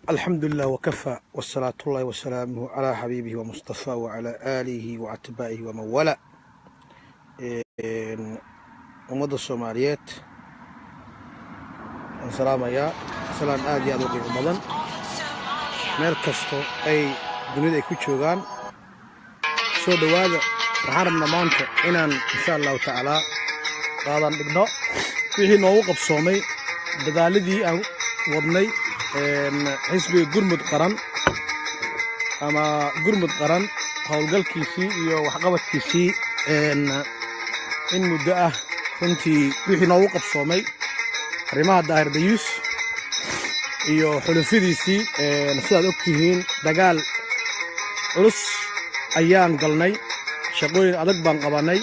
الحمد لله وكفى، والصلاة الله وسلامه على حبيبه ومصطفى وعلى آله وأتباعه ومن والاه. Ummadda Soomaaliyeed waan salaamayaa, salaan aad iyo aad u qiimo badan, meel kasto ay dunida ay ku joogaan. Soo dhowaada. Waxaan rabnaa maanta inaan insha Allahu tacaalaa qaadan dhigno wixii noogu qabsoomay dadaaladii aan wadnay xisbiga Gurmud Qaran ama Gurmud Qaran, howlgalkiisii iyo waxqabadkiisii in muddo ah. Runtii wixii noogu qabsoomay arrimaha Daahir Dayuus iyo xulufidiisii, sidaad og tihiin, dagaal culus ayaan galnay, shaqooyin adag baan qabannay,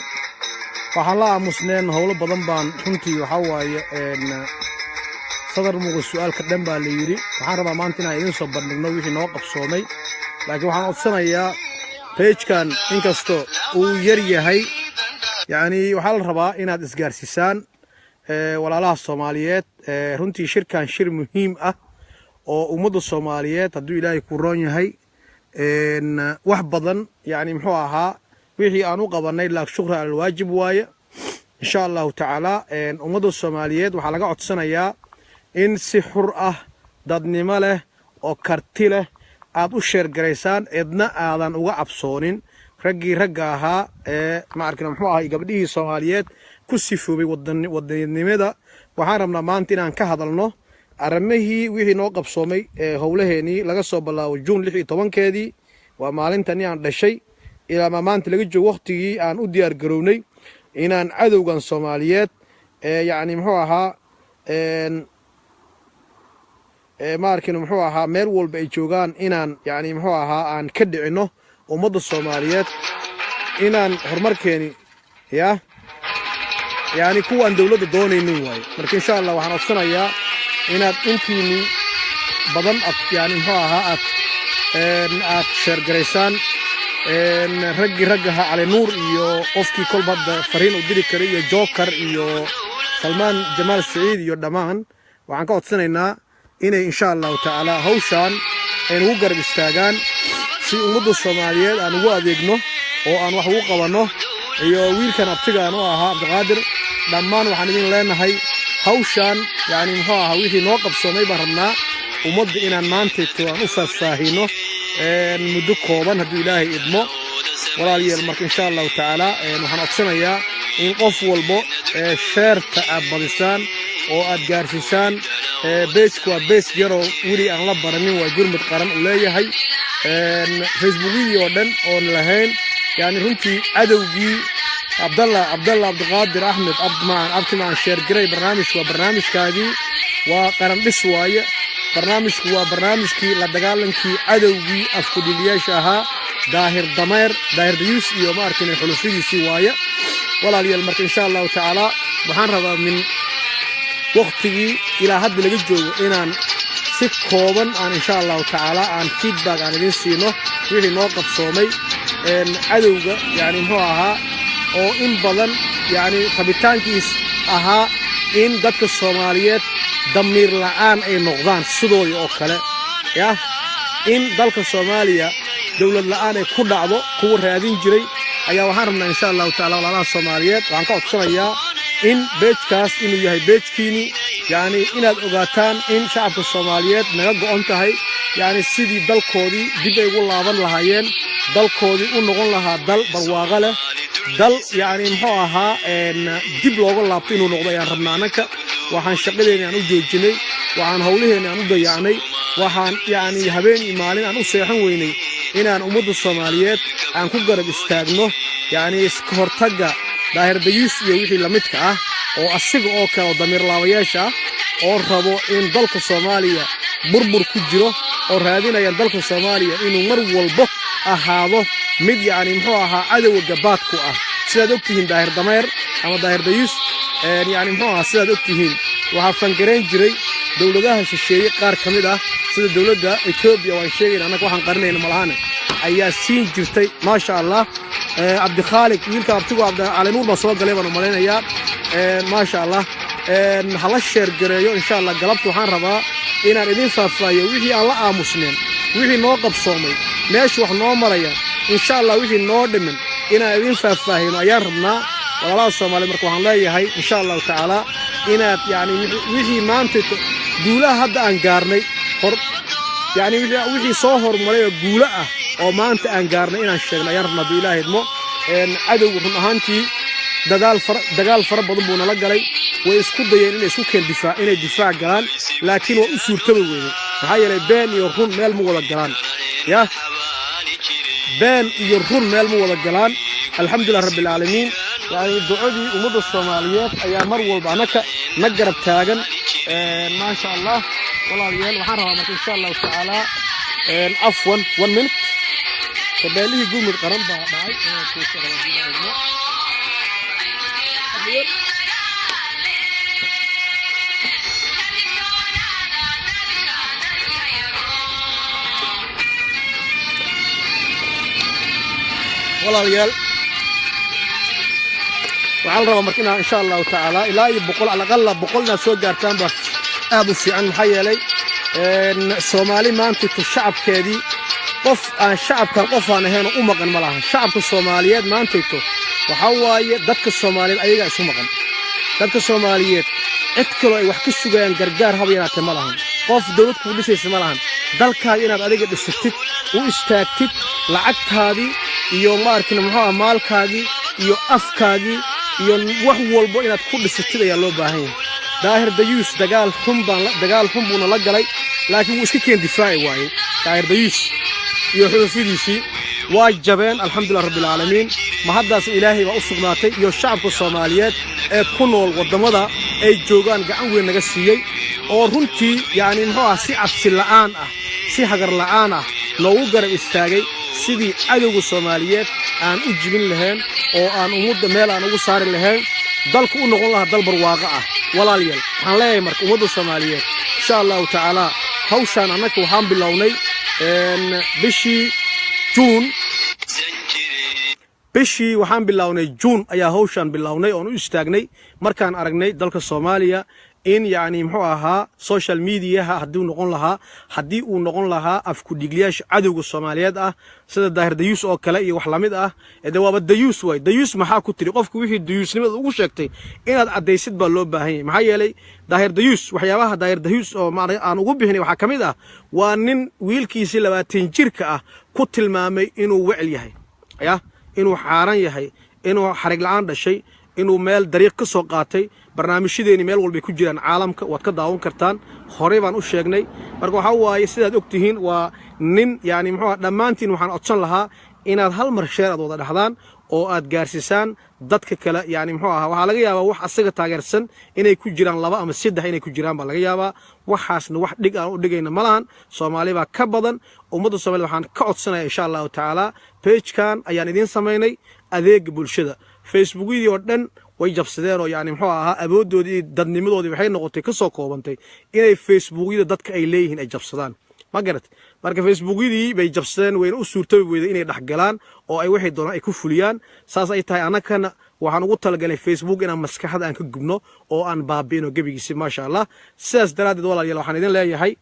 waxaan la aamusneen howlo badan baan. Runtii waxaa waaye sadar muuqa su'aalka dhan baa la yidhi. Waxaan rabaa maanta inaan idiin soo bandhigno wixii noo qabsoomay, laakiin waxaan codsanayaa page-kan inkastoo uu yar yahay, yacni waxaa la rabaa inaad isgaarsiisaan walaalaha Soomaaliyeed. Runtii shirkan shir muhiim ah oo ummadda Soomaaliyeed, hadduu Ilaahay ku roon yahay, wax badan yacni muxuu ahaa wixii aan u qabannay, laa shukra ala alwaajib waaye. Insha Allahu tacaala ummadda Soomaaliyeed waxaa laga codsanayaa in si xur ah, dadnimo leh oo karti leh aad u share-garaysaan, cidna aadan uga cabsoonin. Raggii ragga ahaa ee ma arkin muxuu ahay, gabdhihii Soomaaliyeed ku sifoobay wadanimada, waxaan rabnaa maanta inaan ka hadalno arrimihii wixii noo qabsoomay ee howlaheenii laga soo bilaabo Juun 16-keedii, waa maalintani aan dhashay, ilaa maa maanta laga joogo, waqtigii aan u diyaar garownay inaan cadowgan Soomaaliyeed ee yacni muxuu ahaa ma arkin muxuu ahaa meel walba ay joogaan inaan yacni muxuu ahaa aan ka dhicinno ummadda Soomaaliyeed, inaan horumarkeeni ya yacni kuwaan dowladda doonaynin waaye. Marka insha Allah waxaan codsanayaa inaad intiini badan ad yani muxuu ahaa aad share-garaysaan. Raggii raggaha, Cali Nuur iyo qofkii kolba hadda fariin u diri karay iyo Joker iyo Salmaan Jamaal Saciid iyo dhammaan, waxaan ka codsanaynaa inay insha Allahu tacaala hawshaan ay nagu garab istaagaan si ummadda Soomaaliyeed aan ugu adeegno oo aan wax ugu qabanno, iyo wiilkan abtigaan u ahaa Cabdiqaadir. Dhammaan waxaan idin leenahay hawshaan yacni muxuu ahaa wixii noo qabsoomay baan rabnaa ummadda inaan maantayto aan u faahfaahino muddo kooban, hadduu Ilaahay idmo, walaalyeel. Marka insha Allahu tacaala waxaan codsanayaa in qof walbo share-ta aad badisaan oo aad gaarsiisaan. Page-ku waa page yaroo weli aan la baranin, waa Gurmud Qaran uu leeyahay. Facebookyadii oo dhan oon lahayn, yani runtii cadowgii Cabdalla, Cabdalla Cabdiqaadir Axmed Abmaan Abtimaan, share-garay barnaamijku. Waa barnaamijkaagii, waa qaran dhis waaye barnaamijku, waa barnaamijkii la dagaalankii cadowgii afkudhiliyaasha ahaa, Daahir Dameer, Daahir Dayuus iyo ma arkin xulufidiisii waaye, walaalayaal. Marka insha Allahu tacaala waxaan rabaa min waqtigii ilaa hadda laga joogo inaan si kooban aan insha Allahu tacaala aan feedback aan idin siino wixii noo qabsoomay cadowga yani muxuu ahaa oo in badan yani rabitaankiis ahaa in dadka Soomaaliyeed damiir la'aan ay noqdaan sidoodii oo kale, yah, in dalka Soomaaliya dowlad la'aan ay ku dhacdo kuwa raadin jiray ayaa waxaan rabnaa insha Allahu tacala. Walaalaha Soomaaliyeed waxaan ka codsanayaa in page-kaas inuu yahay page-kiini, yacni inaad ogaataan in shacabka Soomaaliyeed naga go'on tahay, yacni sidii dalkoodii dib ay ugu laaban lahaayeen, dalkoodii u noqon lahaa dal barwaaqo leh, dal yacni muxuu ahaa dib looga laabto inuu noqdo ayaan rabnaa. Annaka waxaan shaqadeeni aan u joojinay, waxaan howlaheenni aan u dayacnay, waxaan yacni habeen iyo maalin aan u seexan weynay inaan ummadda Soomaaliyeed aan ku garab istaagno, yacni iska hortagga Daahir Dayuus iyo wixii lamidka ah oo asiga oo kale oo damiir laabayaasha ah oo rabo in dalka Soomaaliya burbur ku jiro, oo raadinaya dalka Soomaaliya inuu mar walbo ahaado mid yacni muxuu ahaa cadowga gabaadku ah. Sidaad ogtihiin, Daahir Dameer ama Daahir Dayuus, yacni muxuu ahaa, sidaad ogtihiin, waxaa fund-garayn jiray dowladaha shisheeye qaar ka mid ah, sida dowladda Etoobiya. Waan sheegayna annaga, waxaan qarinayna malahane ayaa siin jirtay. Maasha Allah, Cabdikhaaliq wiilka abtigu Calinuur baa soo galay baan u malaynayaa. Maasha Allah. Hala share gareeyo, insha Allah. Galabta waxaan rabaa inaan idin faahfaahiyo wixii aan la aamusneen, wixii noo qabsoomay, meesha wax noo maraya, insha Allah, wixii noo dhimin inaan idin faahfaahino ayaan rabnaa, walaalaha Soomaaliya. Marka waxaan leeyahay, insha Allahu tacaala, inaad yani wixii maanta guulaha hadda aan gaarnay hor, yani wixii soo horumaray oo guulo ah oo maanta aan gaarnay inaan sheegno ayaan rabnaa, hadduu Ilaah idmo. Cadowgu run ahaantii dagaal fara badan buu nala galay. Way isku dayeen inay isku keen difaac, inay difaac galaan, laakiin waa u suurtaba weyne. Maxaa yeelay, been iyo run meel ma wada galaan. Ya been iyo run meel ma wada galaan. Alxamdulilah rabbi alcaalamiin. Yani ducadii ummadda Soomaaliyeed ayaa mar walba anaka na garab taagan, maasha Allah. Walaalayaal, waxaan rabaa marka, insha Allahu tacaala, afwan, one minute, tabeelihii Gurmud Qaran baa dhacay inaan kuusoo rabaa. Walaalayaal, waxaa la rabaa marka inaa, insha Allahu tacaala, ilaa iyo 100, alaqalla 100 inaad soo gaartaan baa aad u fiican. Maxaa yeelay, Soomaali maanta shacabkeedii qof aan shacabkan qof aan ahayn oo u maqan ma lahan. Shacabka Soomaaliyeed maantayto waxaa waaye dadka Soomaaliyeed ayagaa isu maqan. Dadka Soomaaliyeed cid kaloo ay wax ka sugayaan gargaar haba yaraatee ma lahan. Qof dowlad kuu dhisaysa ma lahan. Dalkaaga inaad adiga dhisatid, u istaagtid, lacagtaadii iyo maarkin muxuu ah maalkaagii iyo afkaagii iyo wax walbo inaad ku dhisatid ayaa loo baahan yahay. Daahir Dayuus dagaal xun buuna la galay, laakiin wuu iska keen difaaci waayey. Daahir Dayuus iyo xuduufidiisii waa jabeen, alxamdulilah rabbilcaalamiin. Ma haddaas Ilaahay baa u sugnaatay iyo shacabka Soomaaliyeed ee ku nool waddamada ay joogaan gacan weyn naga siiyey, oo runtii yacni muxuu ah si cabsi la'aan ah, si hagar la'aan ah noogu garab istaagay sidii cadowga Soomaaliyeed aan u jibin lahayn oo aan ummadda meel aan ugu saari lahayn, dalku u noqon lahaa dal barwaaqo ah. Walaalyaal, waxaan leeyahay marka ummadda Soomaaliyeed, insha Allahu tacaala, hawshaan annaka waxaan bilownay bishii Juun. Bishii waxaan bilownay Juun ayaa hawshaan bilownay oon u istaagnay, markaan aragnay dalka Soomaaliya in yacni muxuu ahaa social mediaha haddii noqon lahaa, haddii uu noqon lahaa afku-dhiigliyaasha cadowga Soomaaliyeed ah sida Daahir Dayuus oo kale iyo wax lamid ah. De waaba dayuus waay. Dayuus maxaa ku tiri? Qofku wixii dayuusnimada ugu sheegtay inaad caddaysid baa loo baahan yahay. Maxaa yeelay, Daahir Dayuus, waxyaabaha Daahir Dayuus oo aan ugu bixinay waxaa ka mid ah waa nin wiilkiisii 20 jirka ah ku tilmaamay inuu wecel yahay, ya inuu xaaran yahay, inuu xarig la'aan dhashay, inuu meel dariiq ka soo qaatay. Barnaamijyadeeni meel walbay ku jiraan caalamka, waad ka daawan kartaan, horey baan u sheegnay. Marka waxaa waaye, sidaad og tihiin, waa nin yani muxuu, dhammaantiin waxaan codsan lahaa inaad hal mar share aad wada dhaxdaan oo aad gaarsiisaan dadka kale. Yani muxuu ahaa, waxaa laga yaabaa wax asaga taageersan inay ku jiraan, laba ama saddex inay ku jiraan baa laga yaabaa. Waxaasna wax dhig aan u dhigayna ma lahan, Soomaali baa ka badan. Ummadda Soomaalida waxaan ka codsanaya, insha Allahu tacaala, pagekan ayaan idiin samaynay adeega bulshada. Facebookyadii oo dhan way jabsadeen oo yani muxuu ahaa awooddoodii iyo dadnimadoodii waxay noqotay ka soo koobantay inay Facebookyada dadka ay leeyihiin ay jabsadaan, ma garat? Marka Facebookyadii bay jabsadeen, wayna u suurtabi weyday inay dhexgalaan oo ay waxay doonaan ay ku fuliyaan. Saas ay tahay, annakana waxaan ugu talagalnay Facebook inaan maskaxda aan ka gubno oo aan baabi'ino gebigiisi, maasha Allah. Sidaas daraaddeed, walaalayaal, waxaan idin leeyahay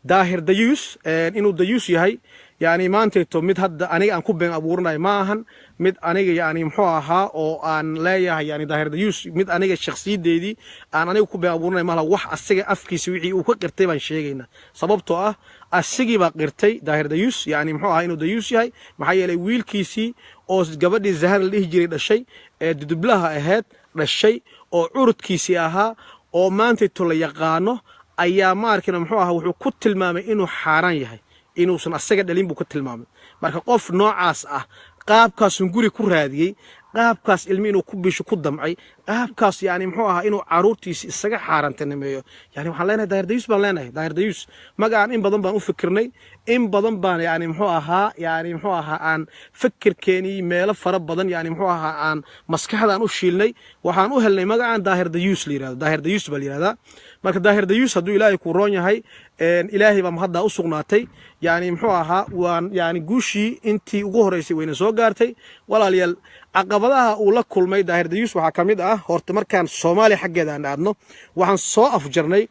Daahir Dayuus inuu dayuus yahay, yani maantayto mid hadda aniga aan ku been abuuranayo ma ahan. Mid aniga yani muxuu ahaa oo aan leeyahay, yani Daahir Dayuus mid aniga shakhsiyadeedii aan aniga ku been abuuranayo malaha. Wax asiga afkiisa wixii uu ka qirtay baan sheegaynaa, sababtoo ah asigii baa qirtay Daahir Dayuus yani muxuu ahaa inuu dayuus yahay. Maxaa yeelay, wiilkiisii oo gabadhii Zahar la dhihi jiray dhashay ee dudublaha ahayd dhashay oo curudkiisii ahaa oo maantayto la yaqaano ayaa maarkina muxuu ahaa wuxuu ku tilmaamay inuu xaaraan yahay, inuusan asaga dhalin buu ka tilmaamay. Marka qof noocaas ah, qaabkaasun guri ku raadiyey, qaabkaas ilmi inuu ku bisho ku damcay, qaabkaas yani muxuu ahaa inuu caruurtiisi isaga xaarantinimeeyo, yani waxaan leenahay Daahir Dayuus baan leenahay. Daahir Dayuus magacaan in badan baan u fikirnay, in badan baan yani muxuu ahaa yani muxuu ahaa aan fikirkeenii meelo fara badan yani muxuu ahaa aan maskaxda aan u shiilnay. Waxaan u helnay magacaan Daahir Dayuus la yirahdo. Daahir Dayuus baa la yirahdaa. Marka Daahir Dayuus, hadduu Ilaahay kuu roon yahay, Ilaahay baa mahaddaa u sugnaatay. Yani muxuu ahaa waan yani guushii intii ugu horeysay wayna soo gaartay, walaalayaal. Caqabadaha uu la kulmay Daahir Dayuus waxaa ka mid ah, horta markaan Soomaaliya xaggeeda aan aadno, waxaan soo afjarnay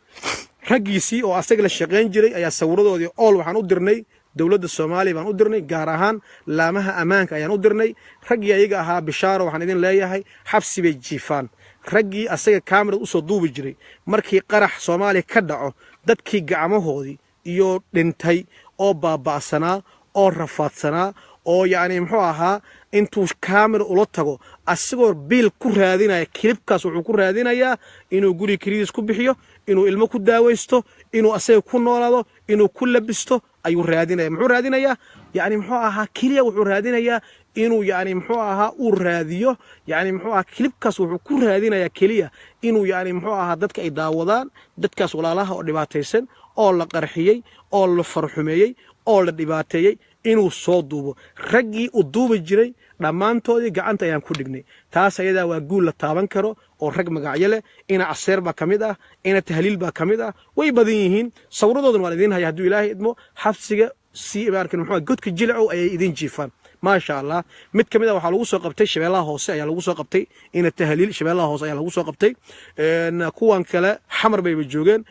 raggiisii oo asaga la shaqayn jiray ayaa sawiradoodii ool waxaan u dirnay dowladda Soomaaliya baan u dirnay, gaar ahaan laamaha ammaanka ayaan u dirnay. Raggii ayaga ahaa, bishaaro waxaan idin leeyahay, xabsi bay jiifaan. Raggii asaga kaamirad usoo duubi jiray markii qarax Soomaaliya ka dhaco, dadkii gacmahoodii iyo dhintay oo baaba'sanaa oo rafaadsanaa oo yacni muxuu ahaa, intuu kaamira ula tago asagoo biil ku raadinaya, clipkaas wuxuu ku raadinayaa inuu guri kiridiis ku bixiyo, inuu ilmo ku daawaysto, inuu asaga ku noolaado, inuu ku labisto ayuu raadinaya. Muxuu raadinayaa? Yacni muxuu ahaa, keliya wuxuu raadinayaa inuu yacni muxuu ahaa uu raadiyo, yacni muxuu ahaa, clipkaas wuxuu ku raadinayaa keliya inuu yacni muxuu ahaa dadka ay daawadaan, dadkaas walaalaha oo dhibaataysan oo la qarxiyey oo la farxumeeyey oo la dhibaateeyey inuu soo duubo. Raggii u duubi jiray dhammaantoodii gacanta ayaan ku dhignay. Taas ayadaa waa guul la taaban karo oo rag magacyo leh, ina Caseer baa ka mid ah, ina Tahliil baa ka mid ah, way badan yihiin. Sawiradoodana waan idiin haya hadduu Ilaahay idmo. Xabsiga si maarkan muxuu godka Jilcow ayay idin jiifaan, maasha Allah. Mid ka mid ah waxaa lagu soo qabtay Shabeellaha Hoose ayaa lagu soo qabtay. Ina Tahliil Shabeellaha Hoose ayaa lagu soo qabtay. Kuwan kale Xamar bayba joogeen.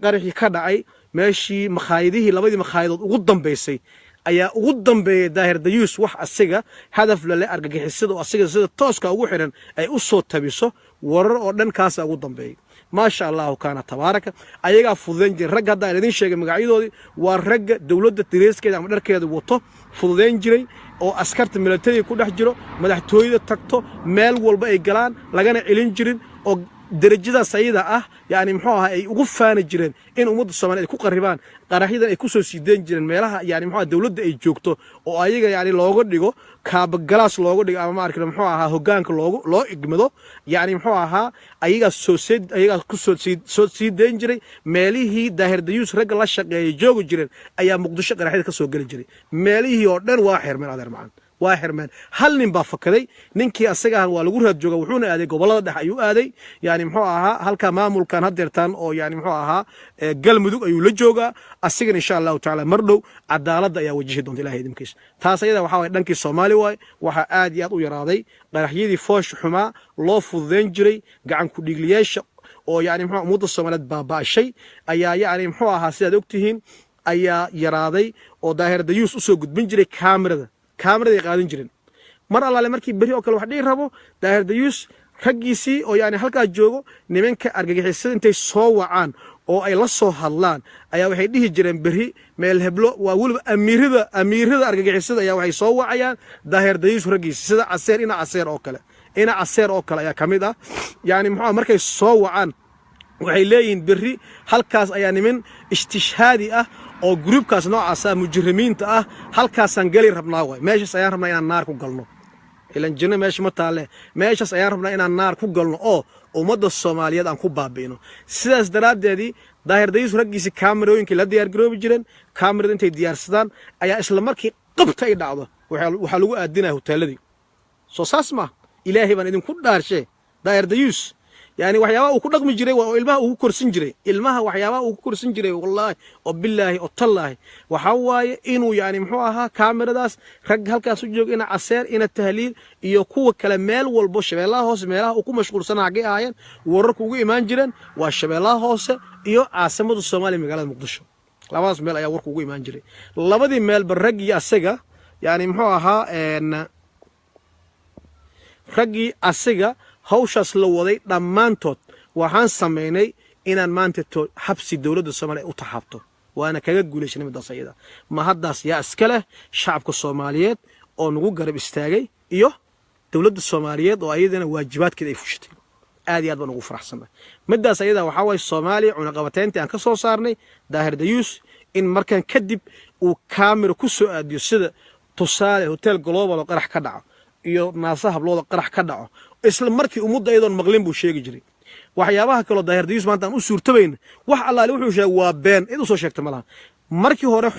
Qaraxii ka dhacay meeshii makhaayadihii, labadii makhaayadood ugu dambaysay ayaa ugu dambeeyay Daahir Dayuus. Wax asiga hadaf lale argagixisada oo asiga sida tooska ugu xiran ay u soo tabiso warar oo dhan, kaasa ugu dambeeyay. Maasha Allahu kaana tabaaraka. Ayagaa fududayn jiray ragga hadda aan idin sheegay magacyadoodii. Waa ragga dowladda dareeskeeda ama dharkeeda wato fududayn jiray oo askarta militariga ku dhex jiro, madaxtooyada tagto, meel walba ay galaan lagana celin jirin, oo derajadaas ayada ah yani muxuu ahaa ay ugu faani jireen in ummadda Soomaaliya ay ku qarribaan. Qaraxyadan ay ku soo siideen jireen meelaha yani muxuu ahaa dowladda ay joogto oo ayaga yani looga dhigo kaabagalaas looga dhigo ama maaragtay muxuu ahaa hoggaanka loogu loo igmado, yani muxuu ahaa ayagaa soo ayagaa ku soo sii deyn jiray. Meelihii Daahir Dayuus ragga la shaqeeyay joogi jireen ayaa Muqdisho qaraxyada ka soo geli jiray. Meelihii oo dhan waa xirmeen, adeer macaan, waa xirmeen. Hal nin baa fakaday. Ninkii asaga ah waa lagu raad jooga, wuxuuna aaday gobolada dhexe ayuu aaday, yani muxuu ahaa halka maamulkan hadeertaan oo yani muxuu ahaa Galmudug ayuu la joogaa. Asigana insha Allahu tacaala mar dhow cadaaladda ayaa wajihi doonta, Ilahay idinkiis. Taas ayada waxaa waye dhankii Soomaali waay. Waxaa aad iyo aad u yaraaday qaraxyadii foosh xumaa loo fududeyn jiray gacan ku dhiigliyaasha oo yani muxuu ummadda Soomaaliyeed baaba'ashay ayaa yani muxuu ahaa, sidaad ogtihiin, ayaa yaraaday oo Daahir Dayuus usoo gudbin jiray kaamirada. Kaamiraday qaadan jireen mar allaale markii berri oo kale wax dhihi rabo. Daahir Dayuus raggiisii oo yani halkaa joogo, nimanka argagixisada intay soo wacaan oo ay la soo hadlaan ayaa waxay dhihi jireen berri meel heblo. Waa weliba amiirada argagixisada ayaa waxay soo wacayaan Daahir Dayuus raggiisi, sida Caseer, ina Caseer oo kale, ina Caseer oo kale ayaa ka mid ah. Yani muxuu markay soo wacaan waxay leeyihiin berri halkaas ayaa niman istishhaadi ah oo groupkaas noocaas ah mujrimiinta ah halkaasaan geli rabnaa waay, meeshaas ayaan rabnaa inaan naar ku galno, ilan jinno meesha ma taalle, meeshaas ayaan rabnaa inaan naar ku galno oo ummadda Soomaaliyeed aan ku baabi'ino. Sidaas daraaddeedii Daahir Dayuus raggiisi kaamirooyinkii la diyaargaroobi jireen. Kaamirada intay diyaarsadaan ayaa isla markii qabta ay dhacdo waxaa lagu aadinaya hoteeladii. Soo saas ma Ilaahay baan idinku dhaarshe, Daahir Dayuus yani waxyaabaha uu ku dhaqmi jiray waa oo ilmaha uu ku korsin jiray, ilmaha waxyaabaha uu ku korsin jiray, wallaahi oo bilaahi oo tallaahi, waxaa waaye inuu yani muxuu ahaa kaamiradaas rag halkaas u jooga, ina Caseer, ina Tahliil iyo kuwa kale, meel walbo Shabeellaha Hoose meelaha uu ku mashquulsanaa xaggay ahaayeen wararku ugu imaan jireen waa Shabeellaha Hoose iyo caasimada Soomaaliya magaalada Muqdisho. Labadaas meel ayaa warku ugu imaan jiray. Labadii meelba raggii asaga yani muxuu ahaa raggii asiga hawshaas la waday dhammaantood waxaan samaynay inaan maanta to xabsi dowladda Soomaaliya u taxaabto, waana kaga guulaysanay middaas ayada. Ma haddaas yaa iska leh? Shacabka Soomaaliyeed oo nagu garab istaagay iyo dowladda Soomaaliyeed oo ayadana waajibaadkeeda ay fushatay. Aad iyo aad baan ugu faraxsannahay middaas ayada. Waxaa waye Soomaaliya cunaqabateyntii aan ka soo saarnay Daahir Dayuus in markan kadib uu kaamira ku soo aadiyo, sida tusaale Hotel Global oo qarax ka dhaco iyo Naasa Hablooda qarax ka dhaco, isla markii ummadda iyadoon maqlin buu sheegi jiray. Waxyaabaha kaloo Daahir Dayuus maanta aan u suurtabayna, wax allaale wuxuu sheegay waa been, cid u soo sheegta malaha. Markii hore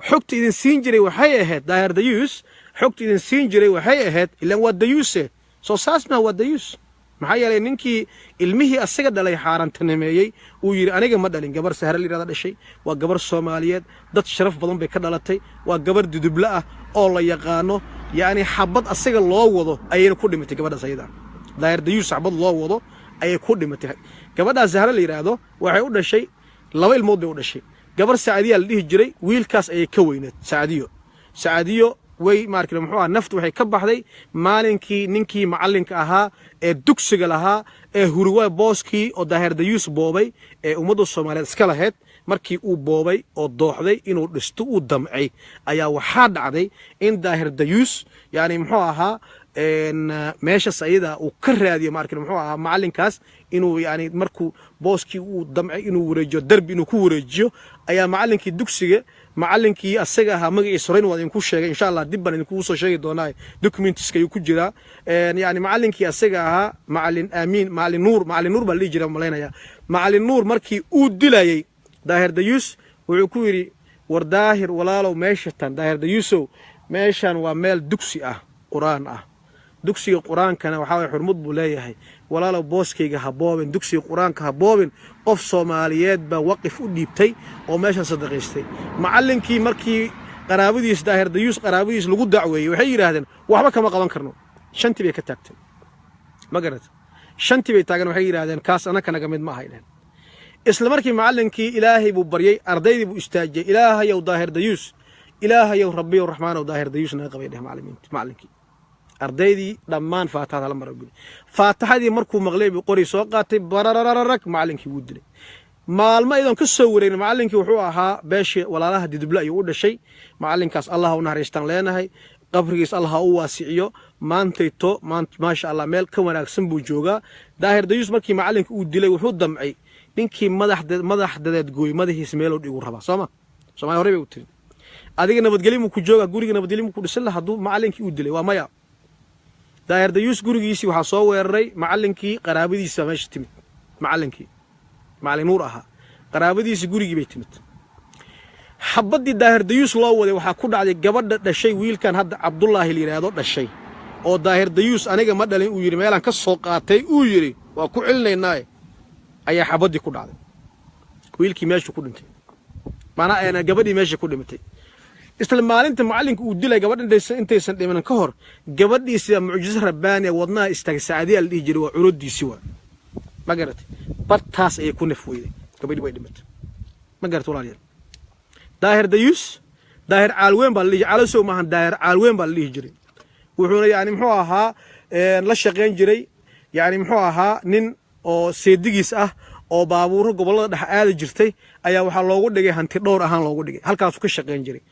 xogta idin siin jiray waxay ahayd, Daahir Dayuus xogta idin siin jiray waxay ahayd, ilaan waa dayuuse, soo saas maa? Waa dayuus. Maxaa yeelay, ninkii ilmihii asaga dhalay xaarantanimeeyey, uu yidhi aniga ma dhalin. Gabar Sahre la yidhahda dhashay, waa gabar Soomaaliyeed, dad sharaf badan bay ka dhalatay, waa gabar Duduble ah oo la yaqaano. Yacni xabad asaga loo wado ayayna ku dhimatay gabadhaas ayada. Daahir Dayuus xabad loo wado ayay ku dhimatay gabadhaas. Sahre la yidhaahdo waxay u dhashay laba ilmood bay u dhashay. Gabar Sacadiyaa la dhihi jiray, wiilkaas ayay ka weyneed Sacadiyo. Sacadiyo way maarkii muxuu ahaa, naftu waxay ka baxday maalinkii ninkii macallinka ahaa ee dugsiga lahaa ee Huriwa, booskii oo Daahir Dayuus boobay ee ummadda Soomaaliyeed iska lahayd, markii uu boobay oo dooxday inuu dhisto uu damcay, ayaa waxaa dhacday in Daahir Dayuus yani muxuu ahaa meeshas ayada uu ka raadiyo maarkin muxuu ahaa macallinkaas inuu yani markuu booskii uu damcay inuu wareejiyo, darbi inuu ku wareejiyo, ayaa macallinkii dugsiga, macallinkii asaga ahaa, magaciisa horeyn waa idinku sheegay, insha Allah dib baan idinkugu soo sheegi doonaa, documents-ka ayuu ku jiraa. Yani macallinkii asaga ahaa, Macallin Aamiin, Macallin Nuur, Macallin Nuur baa la dhihi jira malaynaya. Macallin Nuur markii uu dilayay Daahir Dayuus, wuxuu ku yidhi: "War Daahir walaalow, meesha tan, Daahir Dayuusow, meeshan waa meel dugsi ah, Qur-aan ah. Dugsiga Qur-aankana waxaa waye xurmad buu leeyahay. Walaalow, booskayga ha boobin, dugsiga Qur-aanka ha boobin. Qof Soomaaliyeed baa waqif u dhiibtay oo meeshan sadaqaystay." Macallinkii markii qaraabadiis, Daahir Dayuus qaraabadiis lagu dacweeyey, waxay yidhaahdeen waxba kama qaban karno. Shantii bay ka taagtay, ma garata? Shantii bay taagan, waxay yidhaahdeen kaas annaka naga mid ma aha dhehen. Isla markii macallinkii Ilaahay buu baryey, ardaydii buu istaajiyey: "Ilaahayow, Daahir Dayuus, Ilaahayow, Rabbiyow, Raxmaanow, Daahir Dayuus naga qabay," dheh macallimiinta. Macallinkii ardaydii dhammaan faataxada la mara guli. Faataxadii markuu maqlay buu qori soo qaatay, bararararag, macallinkii wuu dilay. Maalmo iyadoon ka soo wareegin, macallinkii wuxuu ahaa beeshii walaalaha Duduble ayuu u dhashay macallinkaas. Allah u naxariistaan leenahay, qabrigiis Allah ha u waasiciyo. Maantayto maasha Allah meel ka wanaagsan buu joogaa. Daahir Dayuus markii macallinka uu dilay, wuxuu damcay ninkii madax dadeed gooy madaxiis meeluu dhigu rabaa. Sooma Soomaaliya horey bay u tiri, adiga nabadgelyo muu ku jooga? Guriga nabadgelyo muu ku dhisan laha hadduu macallinkii uu dilay? Waa maya. Daahir Dayuus gurigiisii waxaa soo weeraray macallinkii qaraabadiisa meesha timid. Macallinkii Macallin Nuur ahaa qaraabadiisi gurigii bay timid. Xabaddii Daahir Dayuus loo waday waxaa ku dhacday gabadha dhashay wiilkan hadda Cabdullaahi la yidhaahdo dhashay, oo Daahir Dayuus aniga ma dhalin uu yidhi, meelaan ka soo qaatay uu yidhi, waa ku celinaynaaye, ayaa xabaddii ku dhacday. Wiilkii meeshuu ku dhintay, maanaa gabadhii meesha ku dhimatay. Isla maalinta macallinka uu dilay gabadha, intaysan dhiman ka hor, gabadhiisi mucjiso rabbaaniya wadnaha istaagay. Saacadiyaa la dhihi jiray, waa curodiisi, waa ma garatay? Bartaas ayay ku naf weyday gabadhii, way dhimatay. Ma garatay walaalayaal? Daahir Dayuus, Daahir Caalweyn baa la dhihi, Calasow maahan, Daahir Caalweyn baa la dhihi jiray. Wuxuuna yani muxuu ahaa la shaqayn jiray yani muxuu ahaa nin oo seedigiis ah oo baabuuro gobollada dhex aadi jirtay ayaa waxaa loogu dhigay hanti dhowr ahaan loogu dhigay, halkaasuu ka shaqayn jiray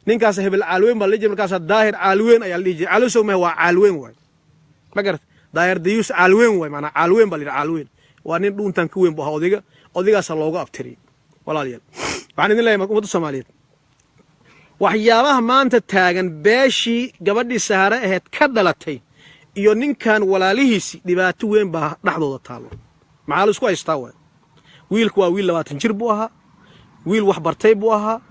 ninkaas. Hebel Caalweyn baa la dhihi jiray, markaasa Daahir Caalweyn ayaa la dhihi jiray. Calasow maaha, waa Caalweyn waay, ma garat? Daahir Dayuus Caalweyn waay, maanaa Caalweyn baa la yidhi. Caalweyn waa nin dhuuntan ka weyn buu ahaa odayga, odaygaasaa loogu abtiriyey. Walaalayaal, waxaan idin leeyahay ummadda Soomaaliyeed, waxyaabaha maanta taagan, beeshii gabadhii Sahare ahayd ka dhalatay iyo ninkan walaalihiisi dhibaato weyn baa dhexdooda taallo. Maxaa la isku haystaa waay? Wiilku waa wiil 20 jir buu ahaa, wiil wax bartay buu ahaa,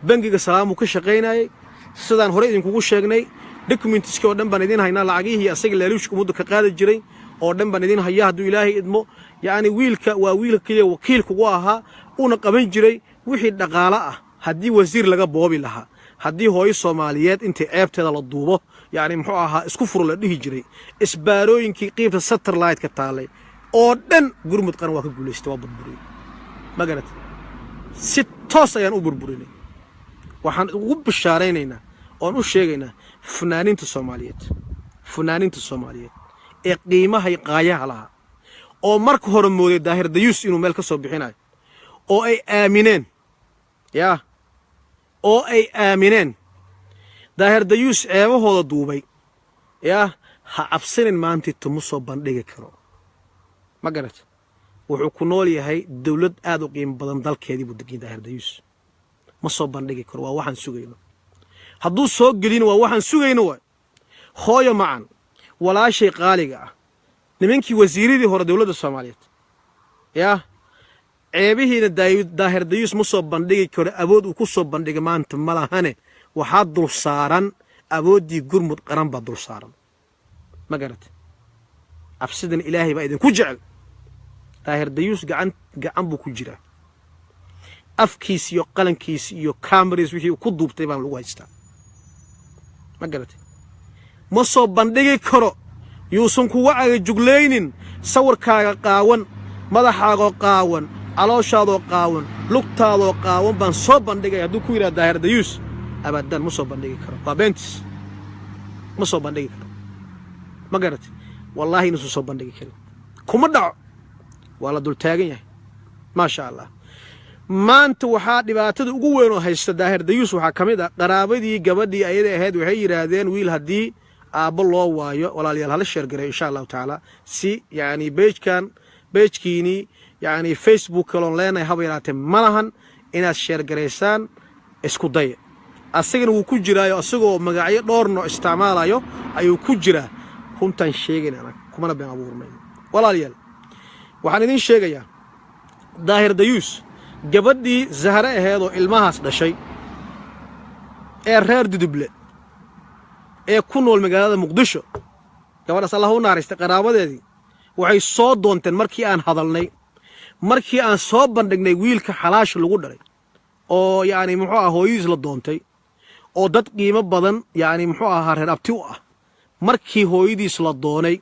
bangiga Salaamuu ka shaqaynayay. Sidaan horey idinkugu sheegnay, documents-kii oo dhan baan idin haynaa, lacagihii asaga laaluushka ummaddu ka qaadi jiray oo dhan baan idin hayaa hadduu Ilaahay idmo. Yacni wiilka waa wiilka keliya wakiilkugu ahaa, una qaban jiray wixii dhaqaalo ah. Haddii wasiir laga boobi lahaa, haddii hooyo Soomaaliyeed intii ceebteeda la duubo yacni muxuu ahaa isku furo la dhihi jiray, isbaarooyinkii qiibta satellite-ka taalay oo dhan Gurmud Qaran waa ka guulaystay, waa burburiyey. Ma garatay? Si toos ayaan u burburinay. Waxaan ugu bishaaraynaynaa oon u sheegaynaa fanaaniinta Soomaaliyeed, fanaaniinta Soomaaliyeed ee qiimahay qaayaha lahaa, oo marka hore mooday Daahir Dayuus inuu meel ka soo bixinayo, oo ay aamineen, yaa, oo ay aamineen Daahir Dayuus ceebahooda duubay, yaa, ha cabsanin. Maantii tuma soo bandhigi karo, ma garat? Wuxuu ku nool yahay dowlad aad u qiimo badan, dalkeedii buu degay. Daahir Dayuus ma soo bandhigi karo, waa waxaan sugayno. Hadduu soo gelin, waa waxaan sugayno waay. Hooyo macan, walaashay qaaliga ah, nimankii wasiiradii hore dowladda Soomaaliyeed, yaa, ceebihiina Daahir Dayuus ma soo bandhigi karo. Awood uu ku soo bandhigay maanta ma lahane. Waxaa dul saaran awooddii Gurmud Qaran baa dul saaran, ma garatay? Cabsidan Ilaahay baa idinku jecel. Daahir Dayuus gacan buu ku jiraa. Afkiis iyo qalankiis iyo cameras wixii uu ku duubtay baan lagu haystaa. Ma garatay? Ma soo bandhigi karo. Yuusan kuga cagajuglaynin sawirkaaga qaawan, madaxaagoo qaawan, calooshaadoo qaawan, lugtaadoo qaawan baan soo bandhigaya hadduu ku yidhaha Daahir Dayuus, abadan ma soo bandhigi karo. Waa beentis, ma soo bandhigi karo. Ma garatay? Wallaahi inuusan soo bandhigi karin. Kuma dhaco, waa la dul taagan yahay. Maasha Allah. Maanta waxaa dhibaatada ugu weyn oo haysta Daahir Dayuus waxaa ka mid ah qaraabadii gabadhii ayada ahayd. Waxay yidhaahdeen wiil haddii aabbo loo waayo. Walaalayaal, hala share gareeyo insha Allahu tacaala, si yacni page-kan, page-kiinii, yacni Facebook kaloon leenahay haba yaraatee ma lahan. Inaad share garaysaan isku daya. Asagana wuu ku jiraayo, asagoo magacyo dhowr nooc isticmaalayo ayuu ku jiraa. Runtaan sheegayna anag, kumana been abuurnayn. Walaalayaal, waxaan idiin sheegayaa Daahir Dayuus gabadhii Zahre aheed oo ilmahaas dhashay ee reer Duduble ee ku nool magaalada Muqdisho, gabadhaas Allah u naxariistay, qaraabadeedii waxay soo doonteen markii aan hadalnay, markii aan soo bandhignay wiilka xalaasha lagu dhalay oo yacni muxuu ah hooyadiis la doontay oo dad qiimo badan, yacni muxuu ahaa, reer abti u ah, markii hooyadiis la doonay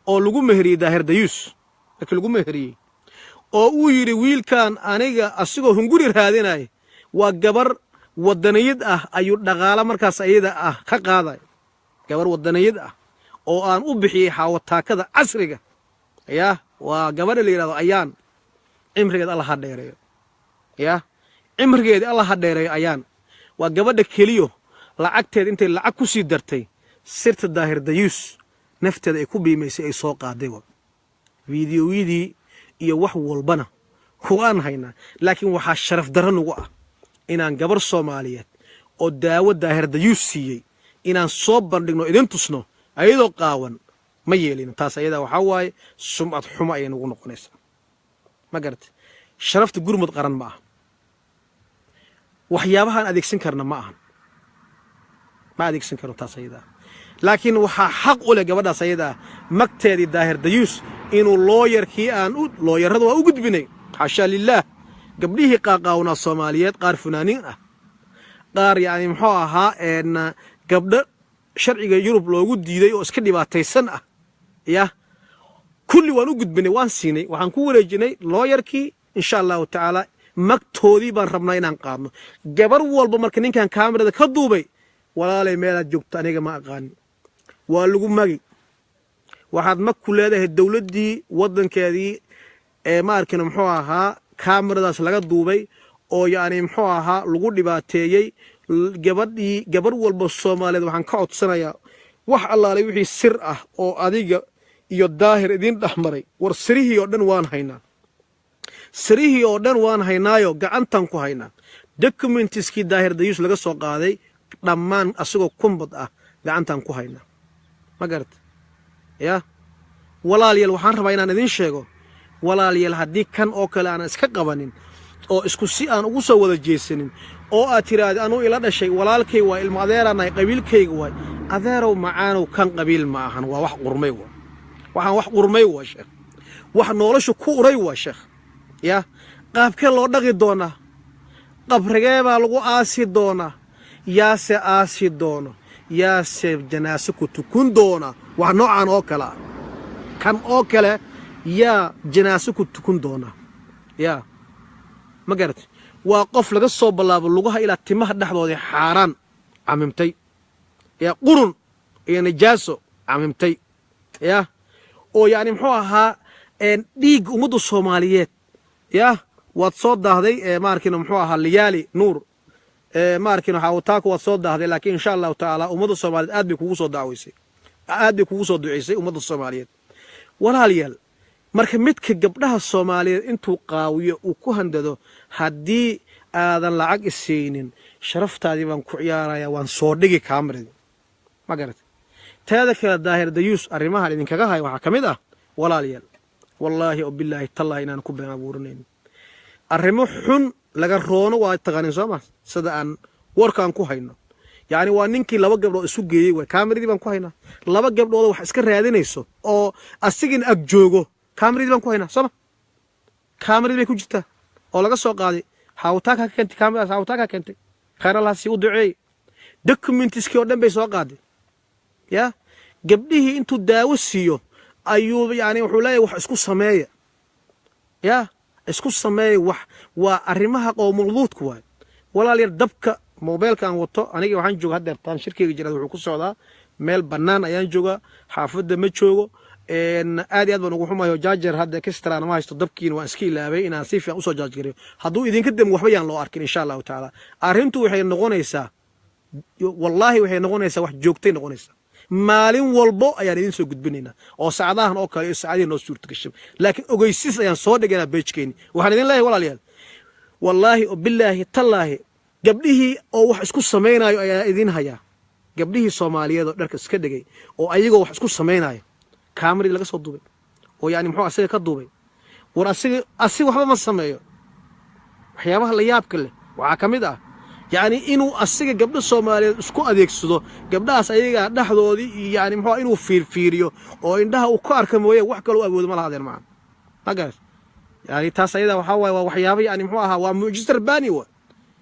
oo lagu meheriyey Daahir Dayuus, markii lagu meheriyey oo uu yidhi wiilkan aniga asigoo hunguri raadinaya, waa gabar wadaniyad ah, ayuu dhaqaalo markaas ayada ah ka qaaday. Gabar wadaniyad ah oo aan u bixiyey xaawataakada casriga yaa waa gabadha la yidhahdo Ayaan. Cimrigeed Alla ha dheereeyo, yaa cimrigeedii Alla ha dheereeyo. Ayaan waa gabadha keliyo lacagteeda intay lacag ku sii dartay sirta Daahir Dayuus nafteeda ay ku biimaysay ay soo qaaday. Wa fiidiyowyadii iyo wax walbana waan haynaa, laakiin waxaa sharaf darro nagu ah inaan gabar Soomaaliyeed oo daawo Daahir Dayuus siiyey inaan soo bandhigno, idin tusno ayadoo qaawan. Ma yeelino taas. Ayadaa waxaa waaye sumcad xumo ayay nagu noqonaysaa. Ma garatay? Sharafta Gurmud Qaran ma aha, waxyaabahaan adeegsan karna ma ahan, ma adeegsan karno taas ayadaa. Laakiin waxaa xaq u leh gabadhaas ayadaa magteedii Daahir Dayuus inuu lawyer-kii aan u lawyer-ada waa u gudbinay. Xaashaa lilaah. Gabdhihii qaaqaawnaa Soomaaliyeed, qaar funaaniin ah, qaar yacni muxuu ahaa gabdho sharciga Yurub loogu diiday oo iska dhibaataysan ah, yah, kulli waan u gudbinay, waan siinay, waxaan ku wareejinay lawyer-kii. Insha Allahu tacaala magtoodii baan rabnaa inaan qaadno. Gabar walba marka ninkan kaamirada ka duubay, walaalay, meelaad joogto aniga ma aqaanin, waa lagu magi. Waxaad mag ku leedahay dowladdii waddankeedii ee ma arkin muxuu ahaa kaamiradaas laga duubay oo yacni muxuu ahaa lagu dhibaateeyey gabadhii. Gabadh walba Soomaaliyeed waxaan ka codsanayaa wax allaalay wixii sir ah oo adiga iyo Daahir idiin dhex maray. War sirihii oo dhan waan haynaa, sirihii oo dhan waan haynaayo, gacantan ku haynaa. Documents-kii Daahir Dayuus laga soo qaaday dhammaan asagoo kumbad ah gacantan ku haynaa. Ma garata? Ya walaalyaal, waxaan rabaa inaan idiin sheego, walaalyaal, haddii kan oo kale aanan iska qabanin oo isku si aan ugu soo wada jeesanin oo aad tiraahda anuu ila dhashay, walaalkay waa, ilmo adeeraanahay, qabiilkayga waay, adeerow macaanow, kan qabiil ma ahan. Waa wax qurmay, waa waxaan wax qurmay waa sheekh, wax nolosha ku uray waa sheekh. Ya qaabkee loo dhaqi doonaa? Qabrigee baa lagu aasi doonaa? Yaase aasi doono? Yaase janaaso ku tukun doona? Wax noocan oo kale ah, kan oo kale, yaa janaaso ku tukun doona? Yaa ma garatay? Waa qof laga soo bilaabo lugaha ilaa timaha dhexdoodii xaaraan camimtay, yaa qurun iyo najaaso camimtay, ya oo yacni muxuu ahaa dhiigga ummadda Soomaaliyeed. Ya waad soo daahday, ma arkin muxuu ahaa, Liyaali Nuur, ma arkin xaawataako, waad soo daahday, laakiin insha Allahu tacaala ummadda Soomaaliyeed aad bay kugu soo dacweysay, aad bay kugu soo duceysay ummadda Soomaaliyeed. Walaalayaal, marka midka gabdhaha Soomaaliyeed intuu qaawiyo uu ku handado, haddii aadan lacag isiinin sharaftaadii baan ku ciyaaraya, waan soo dhigi kaamiradi. Ma garatay? Teeda kale, Daahir Dayuus arrimahan idinkaga haya waxaa ka mid ah, walaalayaal, wallaahi oo bilaahi tallahi inaan ku been abuuranayn. Arrimo xun laga roono waa taqaanin, soo ma? Sida aan warkaan ku hayno, Yacni waa ninkii laba gabdhood isu geeyey. Way kaamiradii baan ku haynaa, laba gabdhood wax iska raadinayso oo asigin ag joogo. Kaamiradii baan ku haynaa, sooma? Kaamiradii bay ku jirtaa oo laga soo qaaday. Xaawitaanka ka keentay kaamiradaas, xaawitaanka keentay, khayr Allah sii, u duceey. Documentiskii oo dhan bay soo qaaday. Ya gabdhihii intuu daawo siiyo ayuu yani wuxuu leeyahay wax isku sameeya, ya isku sameeya wax. Waa arrimaha qowmuluudku waay. Walaal yar, dabka mobeelka aan wato aniga waxaan jooga haddeertaan shirkeyga jiraad wuxuu ku socdaa meel bannaan ayaan joogaa, xaafadda ma joogo. Aad iyo aad baan ugu xumayo, charger hadda extra ma haysto, dabkiina waan iska ilaabay inaan si fiican usoo charge gareeyo. Hadduu idinka demo waxba yaan loo arkin, insha Allahu tacaala. Arrintu waxay noqonaysaa, wallaahi waxay noqonaysaa wax joogtay noqonaysaa. Maalin walbo ayaan idin soo gudbinaynaa oo saacadahan oo kale iyo saacadihii noo suurta gashay, laakiin ogeysiis ayaan soo dhigaynaa page-keeni. Waxaan idin leeyahay walaalayaal, wallaahi oo bilaahi tallaahi, gabdhihii oo wax isku samaynayo ayaa idin hayaa. Gabdhihii Soomaaliyeed oo dharka iska dhigay oo ayagoo wax isku samaynayo kaamaradii laga soo duubay oo yani muxuu asiga ka duubay. War asiga waxba ma sameeyo. Waxyaabaha la yaabka leh waxaa ka mid ah yacni inuu asiga gabdho Soomaaliyeed isku adeegsado, gabdhahaas ayagaa dhexdoodii iyo yani muxuu inuu fiirfiiriyo oo indhaha uu ka arka mooye, wax kaloo awoodo ma laha. Adeer macaan, ma garat? Yani taas ayada waxaa waaye waa waxyaaba yani muxuu ahaa, waa mucjiso rabbaani wa,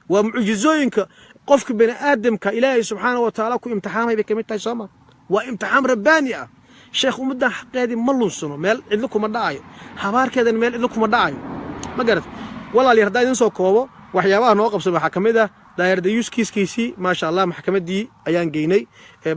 waa mucjizooyinka qofka bani aadamka Ilaahay subxaana wa tacaala ku imtixaamay bay kamid tahay, sooma? Waa imtixaam rabbaani ah. Sheekh, ummaddan xaqeedii ma lunsano, meel cidlo kuma dhacayo, habaarkeedan meel cidlo kuma dhacayo, ma garat? Walaal yar, haddaan idin soo koobo waxyaabaha noo qabsan, waxaa ka mid ah Daahir Dayuus kiiskiisii. Maasha Allah, maxkamaddii ayaan geynay.